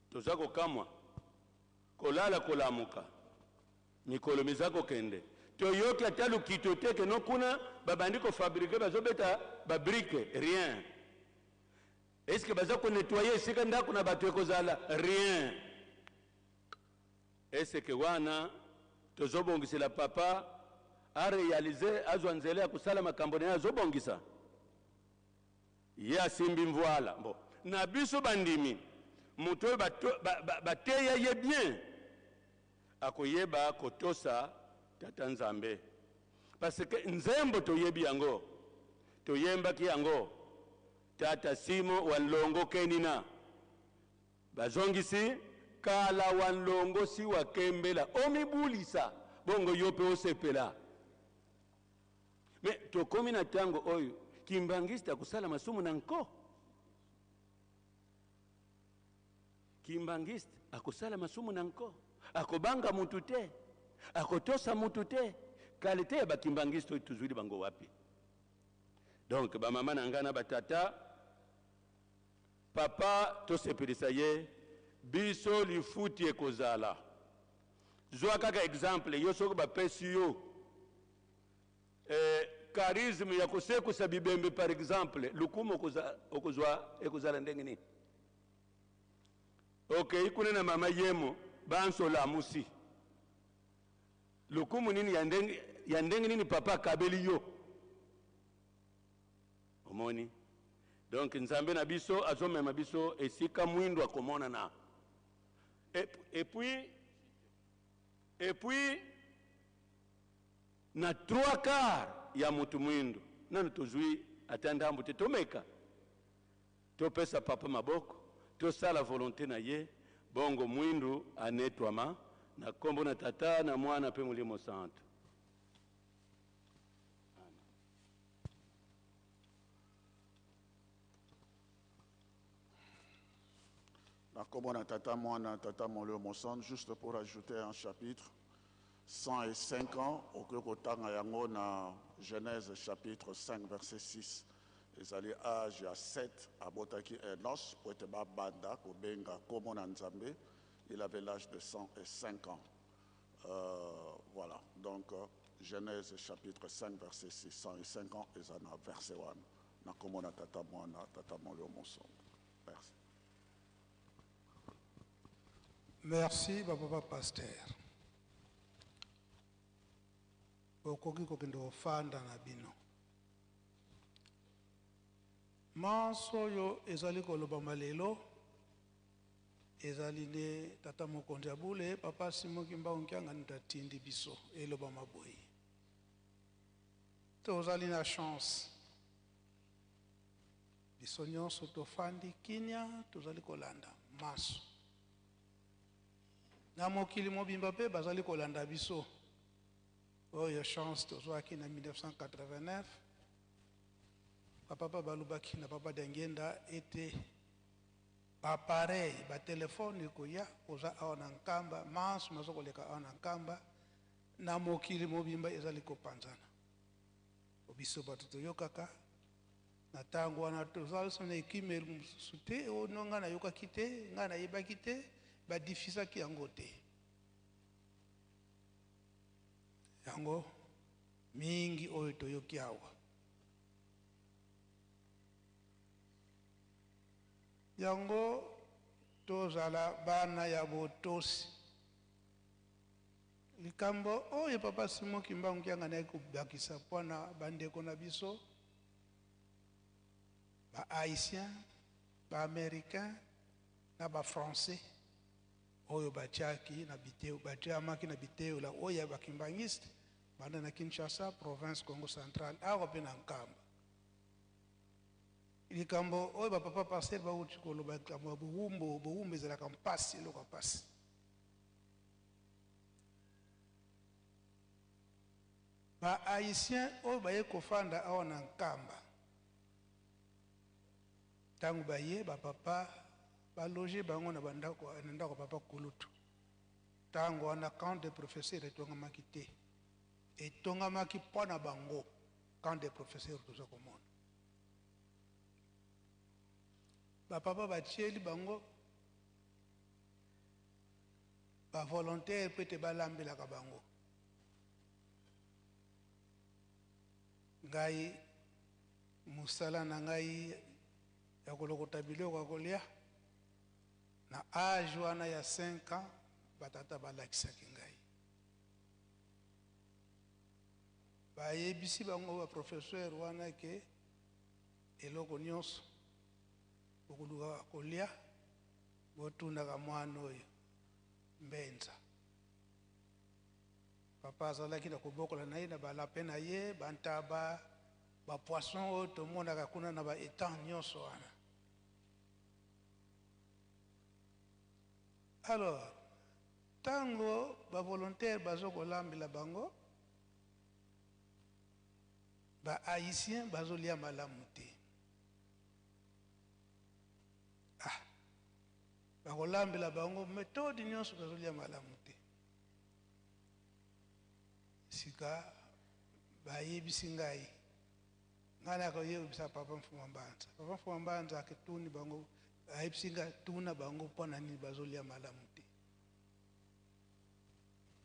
Toza kokamwa, kolala kolamuka, mikolo miza kokende, toyoki ata lokito te que non kuna babandi ko fabriquer, bazobeta ba briques, rien. Est ce que baza ko nettoyer esika ndako na bato ekozala? Rien. Est ce que wana tozobongisela papa a realiser, azwa nzela ya kosala makambo na ye azobongisa? Ye asimbi mvuala. Bon, na biso bandimi, moto oyo bateya ye bien akoyeba kotosa Tata Nzambe. Parce que nzembo toyebi yango, toyembaki yango, Tata Simo wa nlongo kenina. Bazongisi, Kala wa nlongo si wa kembela, omibulisa, bongo yo pe osepela. Mais tokomi na tango oyo kimbanguiste akosala masumu na nko. Kimbanguiste akosala masumu na nko, akobanga mutu te, akotosa mutu te. Qualite ya ba kimbanguiste oyo tozwili bango wapi? Donc ba mama na nga na ba tata, papa tosepelisa ye, biso lifuti ekozala. Zwa kaka exemple, yo soki bapesi yo eh, charisme ya kosekwisa bibembe par exemple, lokumu okozwa ekozala ndenge nini? Okei kuna na mama Yemo, banso olamusi. Lokumu nini ya ndenge, ya ndenge nini papa akabeli yo? Omoni? Donc Nzambe na biso azomema biso esika mwindu akomonana. Et, et puis, et puis na 3/4 ya mutu mwindu nanu tozui ata ndambu te. Tomeka topesa papa maboko, tosala volonte na ye, bongo mwindu anetwama na kombo na Tata na Mwana pe Molimo Santu. Na kombo na Tata Mwana Tata Molimo Mosantu, juste pour ajouter un chapitre, 105 ans, okoki kotanga yango na Genèse chapitre 5 verset 6. Ezali age ya 7 abotaki Enos po ete babanda kobenga kombo na Nzambe, il avait l'age de 105 ans. Voilà, donc Genèse chapitre 5 verset 6, 105 ans eza na verset wana. Na kombo na Tata Mwana Tata Molimo Mosantu. Merci. Merci bapapa pasteur. Bokoki kokende kofanda na bino. Manso oyo ezali kolobama lelo ezali nde tata mokonzi ya bule papa Simon Kimbangu Kiangani moto atindi biso elobama boye. Tozali na chance biso nyonso tofandi kimia, tozali kolanda manso na mokili mobimba mpe bazali kolanda biso. Oyo chance tozwaki na 1989, bapapa balobaki na papa Diangienda ete baappareil batelefone ekoya koza awa na Nkamba, manso maza koleka awa na Nkamba na mokili mobimba ezali kopanzana. Biso bato toyokaka na ntango wana tozali so na ekimeli mosusu te, oyo no ngai nayokaki te, ngai nayebaki te, badifusaki yango te. Yango mingi oyo toyoki awa yango tozala bana ya botosi. Likambo oyo papa Simon Kimbangu Kiangani ayaki kobakisa mpo na bandeko na biso ba Haïtiens, ba Américains na ba Français oyo batiaki na biteo, batiamaki na biteola oyo ya ba Kimbanguiste banda na Kinshasa, province Congo central, awa mpe na Nkamba. Likambo oyo ba papa pasteur bawuti koloba, likambo ya bowumbu, bowumbu ezalaka mpasi, eloko ya mpasi. Ba Haïtiens oyo baye kofanda awa na Nkamba, tango baye, ba papa ba loger bango na bandako, na ndako ya papa kulutu. Tango wana camp de professeurs etongamaki te, etongamaki mpo na bango camp de professeurs toza komona. Ba papa batieli bango ba volontaires mpo ete balambelaka bango. Ngai mosala na ngai ya kolokota biloko ya kolia na age wana ya 5 ans, batata balakisaki ngai, bayebisi bango ba professeur wana ke eloko nyonso bokoluka kolia botunaka mwana oyo Mbenza. Papa azalaki na kobokola na ye na ba lapin na ye, ba ntaba, ba poisson oyo tomonaka kuna na ba etang nyonso wana. Alors, tango ba volontaires bazo kolambela bango, ba Haïtiens bazolia malamu te. Ah, bakolambela bango methode nyonso bazolia malamu te. Sika bayebisi ngai, ngai nakoyebisa papa Mfuma Mbanza. Papa Mfuma Mbanza aketuni bango, ayebisi ngai tuna bango mpo na nini bazolia malamu te.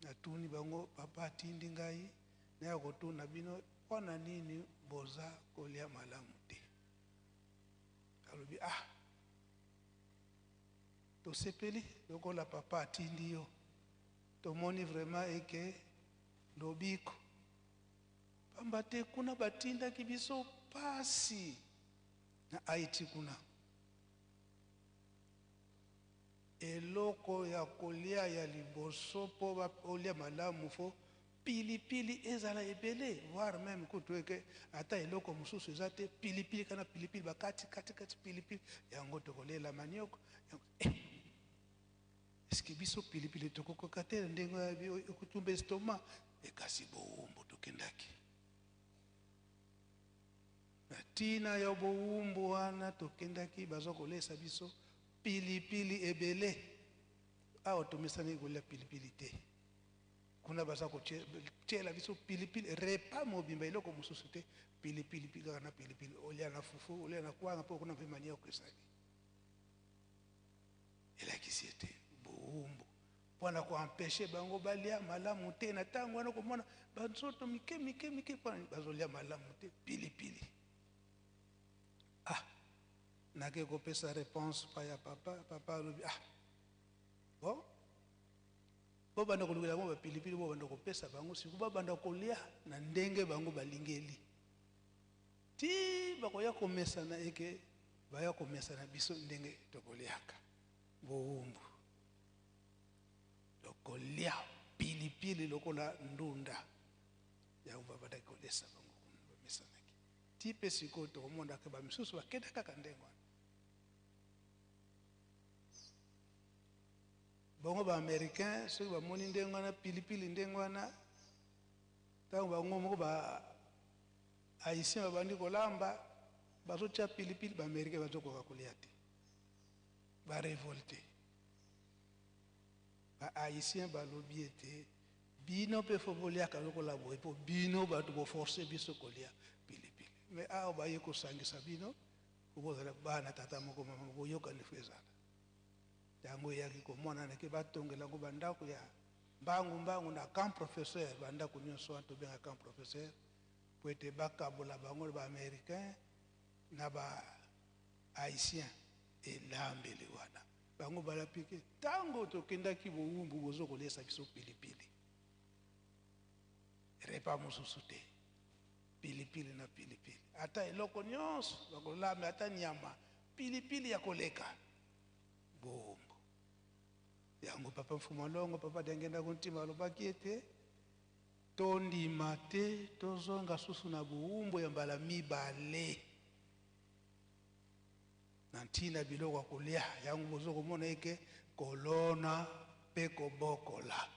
Natuni bango, papa atindi ngai naya kotuna bino mpo na nini boza kolia malamu te. Alobi, ah, tosepeli lokola papa atindi yo, tomoni vraiment eke lobiko, pamba te kuna batindaki biso pasi na Haïti kuna, eloko ya kolia ya liboso po olia malamu fo pilipili ezala ebele, voire meme kutu eke ata eloko mosusu eza te, pilipili kana pilipili bakati kati kati pilipili yango tokolela manioko yango. Est-ce que biso pilipili tokokoka te ndenge ekotumba estomac? Ekasi bowumbu tokendaki na tina ya bowumbu wana, tokendaki baza kolesa biso pilipili ebele. Awa tomesani kolia pilipili te, kuna baza kotiela biso pilipili repas mobimba, eloko mosusu te, pilipili kaka na pilipili, olia na fufu, olia na kwanga, mpo kuna mpe manioko ezali. Elakisi ete bowumbu mpona koempeshe bango balia malamu te na ntango wana, komona banzoto mike mike mike mpona bazolia malamu te, pilipili. Ah, Nake kopesa réponse pa ya papa. Papa alobi: "Ah bon, bobanda kolukela bango bapilipili, bobanda kopesa bango siku, babanda kolia na ndenge bango balingeli, ti bakoya komesana, eke baya komesana biso ndenge tokoliaka." Bowumbu, tokolia pilipili lokola ndunda. Yango babandaki kolesa bango kuna, bamesanaki ti mpe sikoyo tokomonaka bamisusu bakenda kaka ndenge wana. Bongo baaméricain, soki bamoni ndenge wana, pilipili ndenge wana, ntango bango moko ba haïtien babandi kolamba, bazotia pilipili, baaméricain bazokoka kolia te, barévolte. Bahaïtien balobi ete bino mpe fo boliaka lokola boye, mpo bino bato boforce biso kolia pilipili. Mais awa baye kosangisa bino po bozala bana tata moko mama, boyokani fo ezala. Yango eyaki komonana ke batongela yango bandako ya mbangu mbangu na camp professeur. Bandako nyonso wana tobenga camp professeur, po ete bakabola bango baaméricain na bahaïtien. Elambeli wana bango balapiki. Ntango tokendaki bowumbu, bozo kolesa biso pilipili, repas mosusu te, pilipili na pilipili. Ata eloko nyonso bakolamba, ata nyama, pilipili ya koleka. Bowumbu yango, papa Mfumu Alongo, papa Diangienda Kuntima alobaki ete tondima te tozonga susu na bowumbu ya mbala mibale na ntina biloko ya kolia. Yango bozo komona eke kolona mpe kobokola.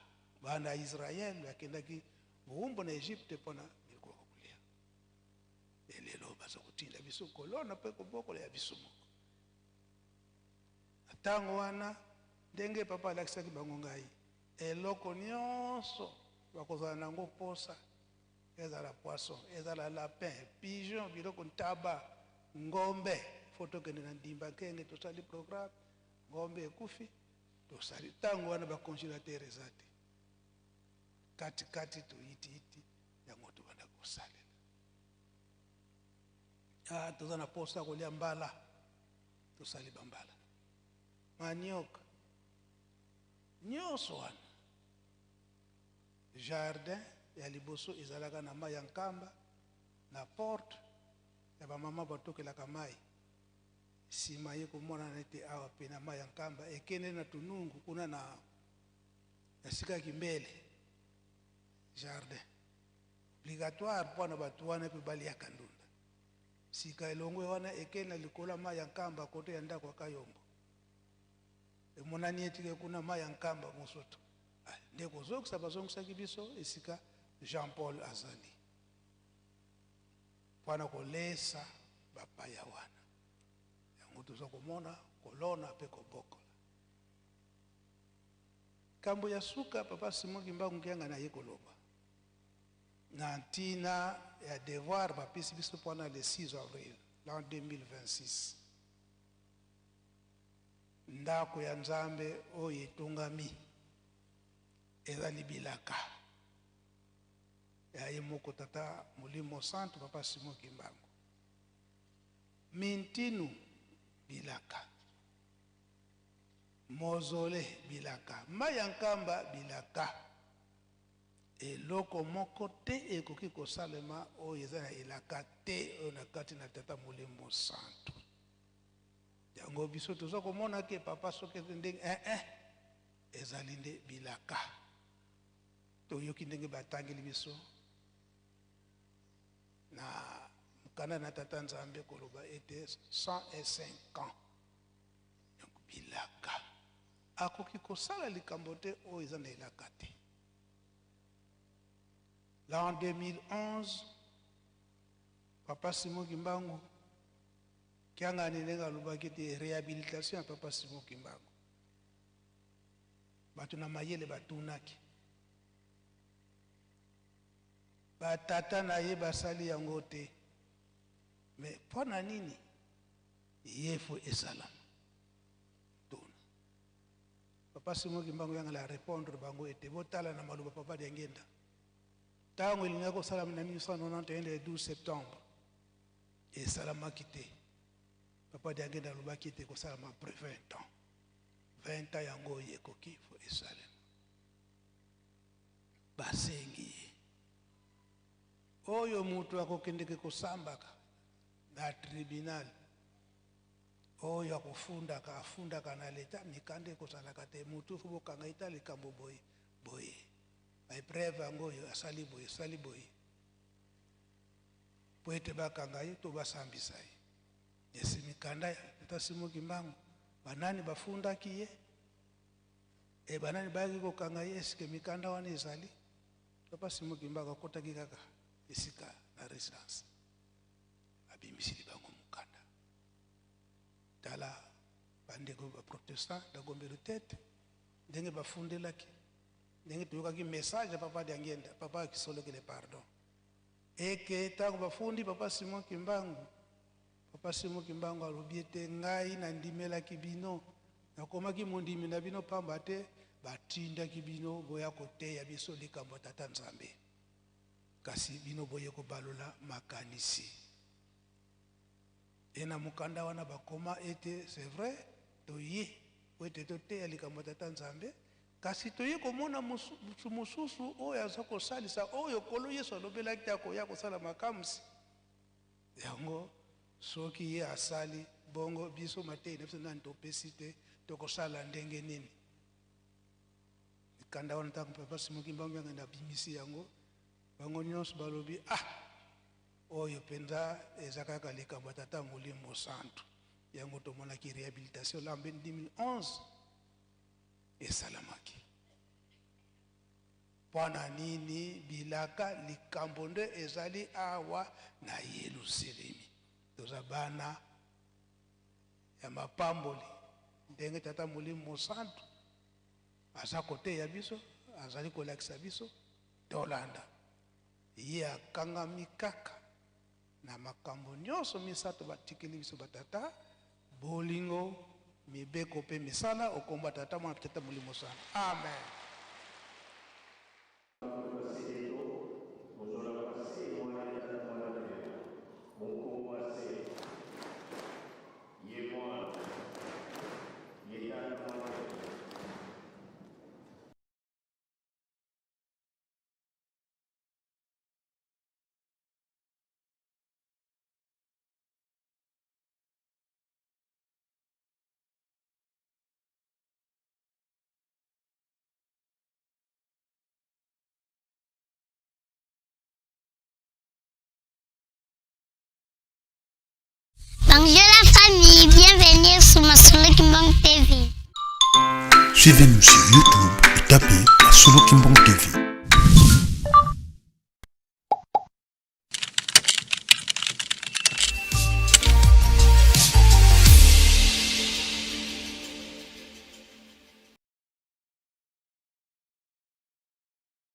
Bana ya Israele bakendaki bowumbu na Egypte mpona biloko ya kolia. Elelo baza kotinda biso kolona mpe kobokola ya biso moko. Na ntango wana, ndenge papa alakisaki bango ngai, eloko nyonso bakozala nango posa, ezala poisson, ezala lapin, pigeon, biloko, ntaba, ngombe, fo tokende na ndimba nkenge, tosali programme, ngombe ekufi, tosali. Ntango wana bacongélateur eza te, katikati toyitiiti yango, tobanda kosalela. Ah, toza na posa kolia mbala, tosali bambala, manioc, nyonso wana. Jardin ya liboso ezalaka na mai ya Nkamba, na porte ya bamama batokelaka mai. Nsima ye komonana ete awa pe na mai ya Nkamba ekende na Tunungu kuna na esika ya Kimbele, jardin obligatoire mpona bato wana mpe baliaka ndunda. Sika elongwe wana, ekende na likolo ya mai ya Nkamba, kote ya ndako ya Kayombo. Emonani etike kuna mai ya Nkamba mosoto nde kozongisa, bazongisaki biso esika Jean Paul azali mpona kolesa bapaya wana. Yango toza komona kolona mpe kobokola. Kambo ya suka, papa Simon Kimbangu Kiangani aye koloba na ntina ya devoir bapesi biso mpona le 6 avril l'an 2026. Ndako ya Nzambe oyo etongami ezali bilaka ya ye moko Tata Molimo Santu, papa Simon Kimbangu. Mintinu bilaka, mausolée bilaka, mai ya Nkamba bilaka. Eloko moko te ekoki kosalema oyo eza na elaka te, oyo na kati na Tata Molimo Santu. Yango biso toza komona ke papa, soki ndenge eh, ezali nde bilaka. Toyoki ndenge batangeli biso na mokanda na Tata Nzambe koloba ete 105 ans. Donc bilaka, akoki kosala likambo te oyo eza na elaka te. L'an 2011, papa Simon Kimbangu Kiangani, ndenge alobaki ete réhabilitation ya papa Simon Kimbangu, bato na mayele batunaki batata na ye, basali yango te, mais mpo na nini ye fo esalama? Tuna papa Simon Kimbangu yangala répondre bango ete botala na maloba papa Diangenda, ntango elingaki kosalama na 1991 le 12 septembre, esalamaki te. Papa Diangenda alobaki ete ekosalama après 20 ans. 20 ans yango oyo ekoki fo esalema. Basengi ye oyo moto akokendeke kosambaka na tribunal, oyo akofundaka afundaka na leta, mikanda ekozalaka te, motu fo bokanga ye ta likambo boye boye, baepreuve yango oyo asali boye asali boye mpo ete bakanga ye to basambisa ye. Esi mikanda ya tata Simon Kimbangu, banani bafundaki ye e banani bayaki kokanga ye, eske mikanda wana ezali? Papa Simon Kimbangu akotaki kaka esika na residence, abimisili bango mokanda. Tala bandeko ba protestant na Gombe Lutete ndenge bafundelaki, ndenge toyokaki message ya papa Diangienda, papa Kisolokele pardon, eke ntango bafundi papa Simon Kimbangu, papa Simon Kimbangu alobi ete ngai nandimelaki bino, nakomaki mondimi na bino pamba te batindaki bino boya koteya biso likambo ya Tata Nzambe, kasi bino boye kobalola makanisi. E na mokanda wana bakoma ete c'est vrai toye po ete toteya likambo ya Tata Nzambe, kasi toye komona moto mosusu oyo aza kosalisa oyo Nkolo Yesu alobelaki te akoya kosala makamwisi yango. Soki ye asali bongo, biso mateyi na biso nani topesi te, tokosala ndenge nini? Mikanda wana ntango papa Simon Kimbangu Diangienda abimisi yango, bango nyonso balobi ah, oyo mpenza eza kaka likambo ya Tata Molimo Santu. Yango tomonaki réhabilitation la 2011 esalamaki. Mpo na nini bilaka likambo nde ezali awa na Yelusalemi? Toza bana ya mapamboli ndenge Tata Molimo Mosantu aza koteya biso, azali kolakisa biso, tolanda ye. Akangami kaka na makambo nyonso misato batikeli biso batata: bolingo, mibeko mpe misala. Okomba Tata, Mwana, Tata Molimo Santu. Amen. Bonjour la famille, bienvenue sur Masolo Kimbangu TV. Suivez-nous sur YouTube et tapez Masolo Kimbangu TV.